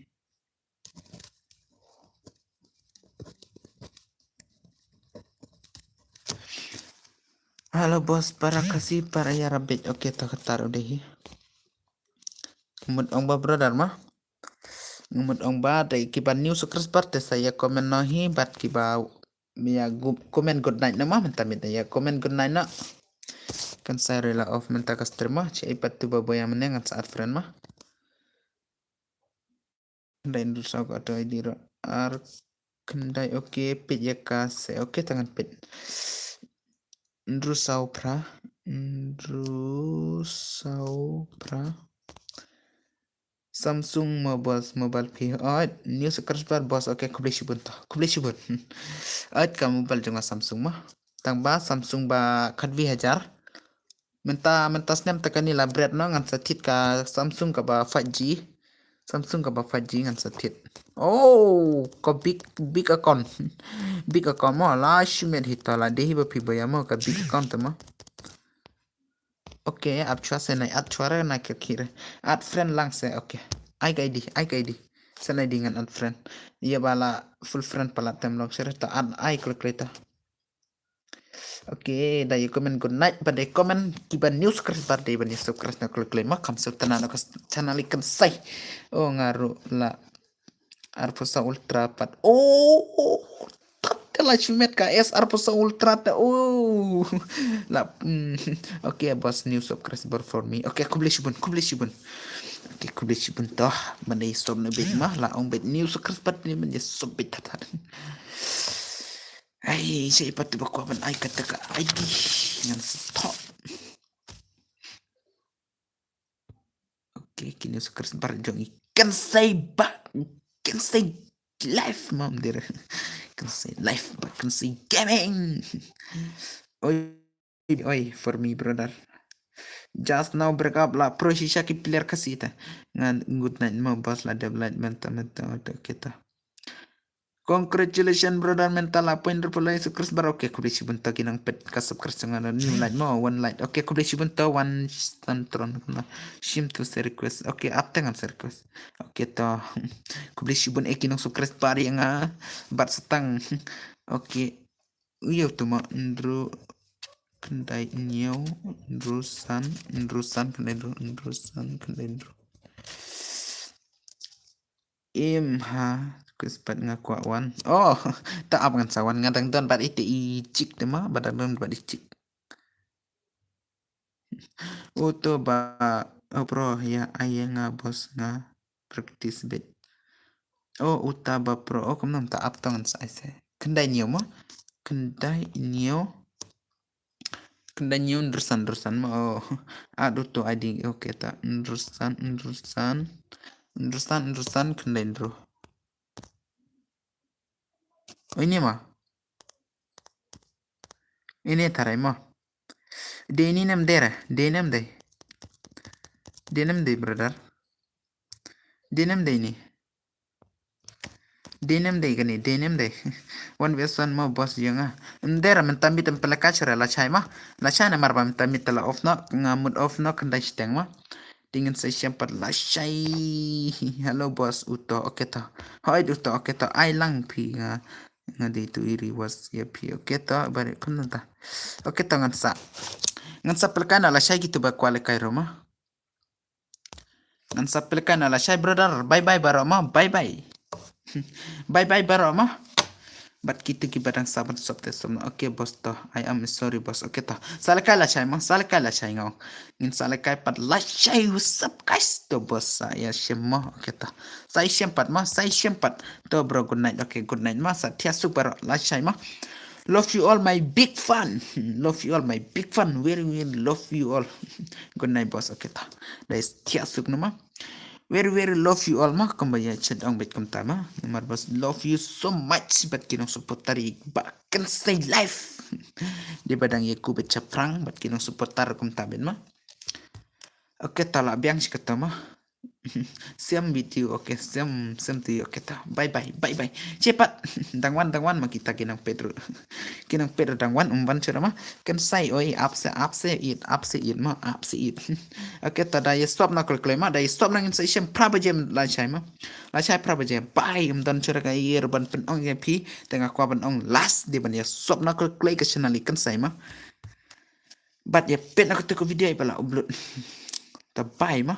Hello boss, para Khasi, para ïa rabbit. Okay, ta kata ruh dei hi. Mut ong ba brother ma. Mut ong ba dei kiba new subscriber te sa ïa comment noh hi bad kiba ïa gu-, comment good night noh ma mynta mynta ïa comment good night noh. Kan sa rela off mynta ka stream ma. Chi ai pat tu ba boya mynne ngan sa add friend ma. Dai ndu sa ka to I D ro ar khyndai, okay, pit ïa ka se, okay, tangan pit. Ndru saw phra, ndru saw phra. Samsung mobile, mobile phi. Oi, new subscriber boss. Okay, khublei shibun to. Khublei shibun. Oi, ka mobile jong nga Samsung ma. Tang ba Samsung ba khatwi hajar. Mynta, mynta snem ta kani la bret no ngan sa thied ka Samsung kaba five G. Samsung kaba five G ngan sa thied. Oh, ka big, big account. Big account mo la shimet hi to la dei hi ba phi ba ïa mo ka big account to mo. Okay, add chwa se nai add chwa re na kir kir. Add friend lang se, okay. Ai ka I D, ai ka I D. Se nai di ngan add friend. Ïa ba la full friend pala tem lok se re to add ai klik klik to. Okay, da ïa comment good night ba dei comment kiba new subscriber dei ba new subscriber na klik klik ma kam se tana na ka channel ikan sai. Oh, nga ruh la Arphew saw Ultra pat. Oh, oh, tat te la shimet ka S arphew saw Ultra te. Oh. La, mm, okay, boss, new subscriber for me. Okay, khublei shibun, khublei shibun. Okay, khublei shibun to. Ban dei sop na bit ma la ong bit new subscriber ni ban dei sop bit tat tat. Ai, sa pat ba kwah ban ai kata ka I D ngan sa top. Okay, kine subscriber jong i kan sai ba, kan sai live ma, ym dei re. Kan sai live ba, kan sai gaming. Oi, oi, for me, brother. Just now break up la pro shisha ki player Khasi ta. Ngan good night mo boss la dev light mynta mynta kita. Congratulations brother, mynta la point rupulai subscriber. Okay, khublei shibun to ki nang peit ka subscriber nga new light mo, one light. Okay, khublei shibun to one Santron na shim tu se request. Okay, ap te ngan se request. Okay to. Khublei shibun e ki nang subscriber ïa nga bad sa tang. Okay. Ïa tu ma Andrew khyndai hynñiew, Andrew san, Andrew san khyndai Andrew, Andrew san khyndai Andrew. Im ha, kris pat nga kwah wan. Oh, ta ap ngan sa wan, nga dang don bad ite i chik te ma, ba dang don bad i chik. Uto ba, oh bro, ïa ai ïa nga boss nga practice bit. Oh, uta ba pro, oh, kumno ta ap to ngan sa ai se. Khyndai hynñiew ma, khyndai hynñiew. Khyndai hynñiew Andrew san, Andrew san ma, oh. Add uto I D, okay ta. Andrew san, Andrew san. Andrew san, Andrew san, khyndai Andrew. Oh, ini ma. Ini tarai ma. Dei ini nem dei re, dei nem dei. Dei nem dei, brother. Dei nem dei ini. Dei nem dei kane, dei nem dei. One versus one mo boss ïa nga. Ym dei re mynta miet em pela ka shuh re lashai ma. Lashai namar ba mynta miet la off noh, nga mut off noh khyndai shiteng ma. Te ngin sa ïashem pat lashai. Hello boss, uto, okay to. Hoi uto, okay to. Ai lang phi nga. Nga dei tu i rewards ïa phi. Okay to, bari kumno ta. Okay to ngan sa. Ngan sa pela ka na lashai kitu ba kwah lehkai ruh ma. Ngan sa pela ka na lashai brother. Bye bye baroh ma. Bye bye. Bye bye baroh ma. Bad kitu kiba dang sa ban sop te sop noh. Okay boss to. I am sorry boss. Okay to. Sa lehkai lashai ma. Sa lehkai lashai nga ong. Ngin sa lehkai pat lashai, what's up guys? To boss sa ïashem ma. Okay to. Sa ïashem pat ma. Sa ïashem pat. To bro, good night. Okay, good night ma. Sa thiah suk baroh lashai ma. Love you all my big fan. Love you all my big fan. Very, very love you all. Good night boss. Okay to. Da ïa thiah suk noh ma. Very, very love you all ma. Kumba ïa chet ong bad kumta ma. Namar boss love you so much bad ki nong supporter ïa ba kan stay live. Dei ba dang ïa ku bad chaphrang bad ki nong supporter kumta bad ma. Okay to, la biang shi katta ma. Same with you, okay, same, same to you, okay to. Bye bye, bye bye. Chepat, dang wan, dang wan ma kita ki nang peit ruh. Ki nang peit ruh dang wan, ym wan shuh re ma. Kan sai oi, ap se, ap se it, ap se it ma, ap se it. Okay to, da ïa stop na kol kloi ma, da ïa stop na ngin sa ïashem phra baje lashai ma. Lashai phra baje, bye, ym don shuh re ka ïa ruh ban pynong ïa phi, te nga kwah ban ong last, dei ban ïa stop na kol kloi ka channel i kan sai ma. Bad ïa peit na kata ka video ba la upload. To bye ma.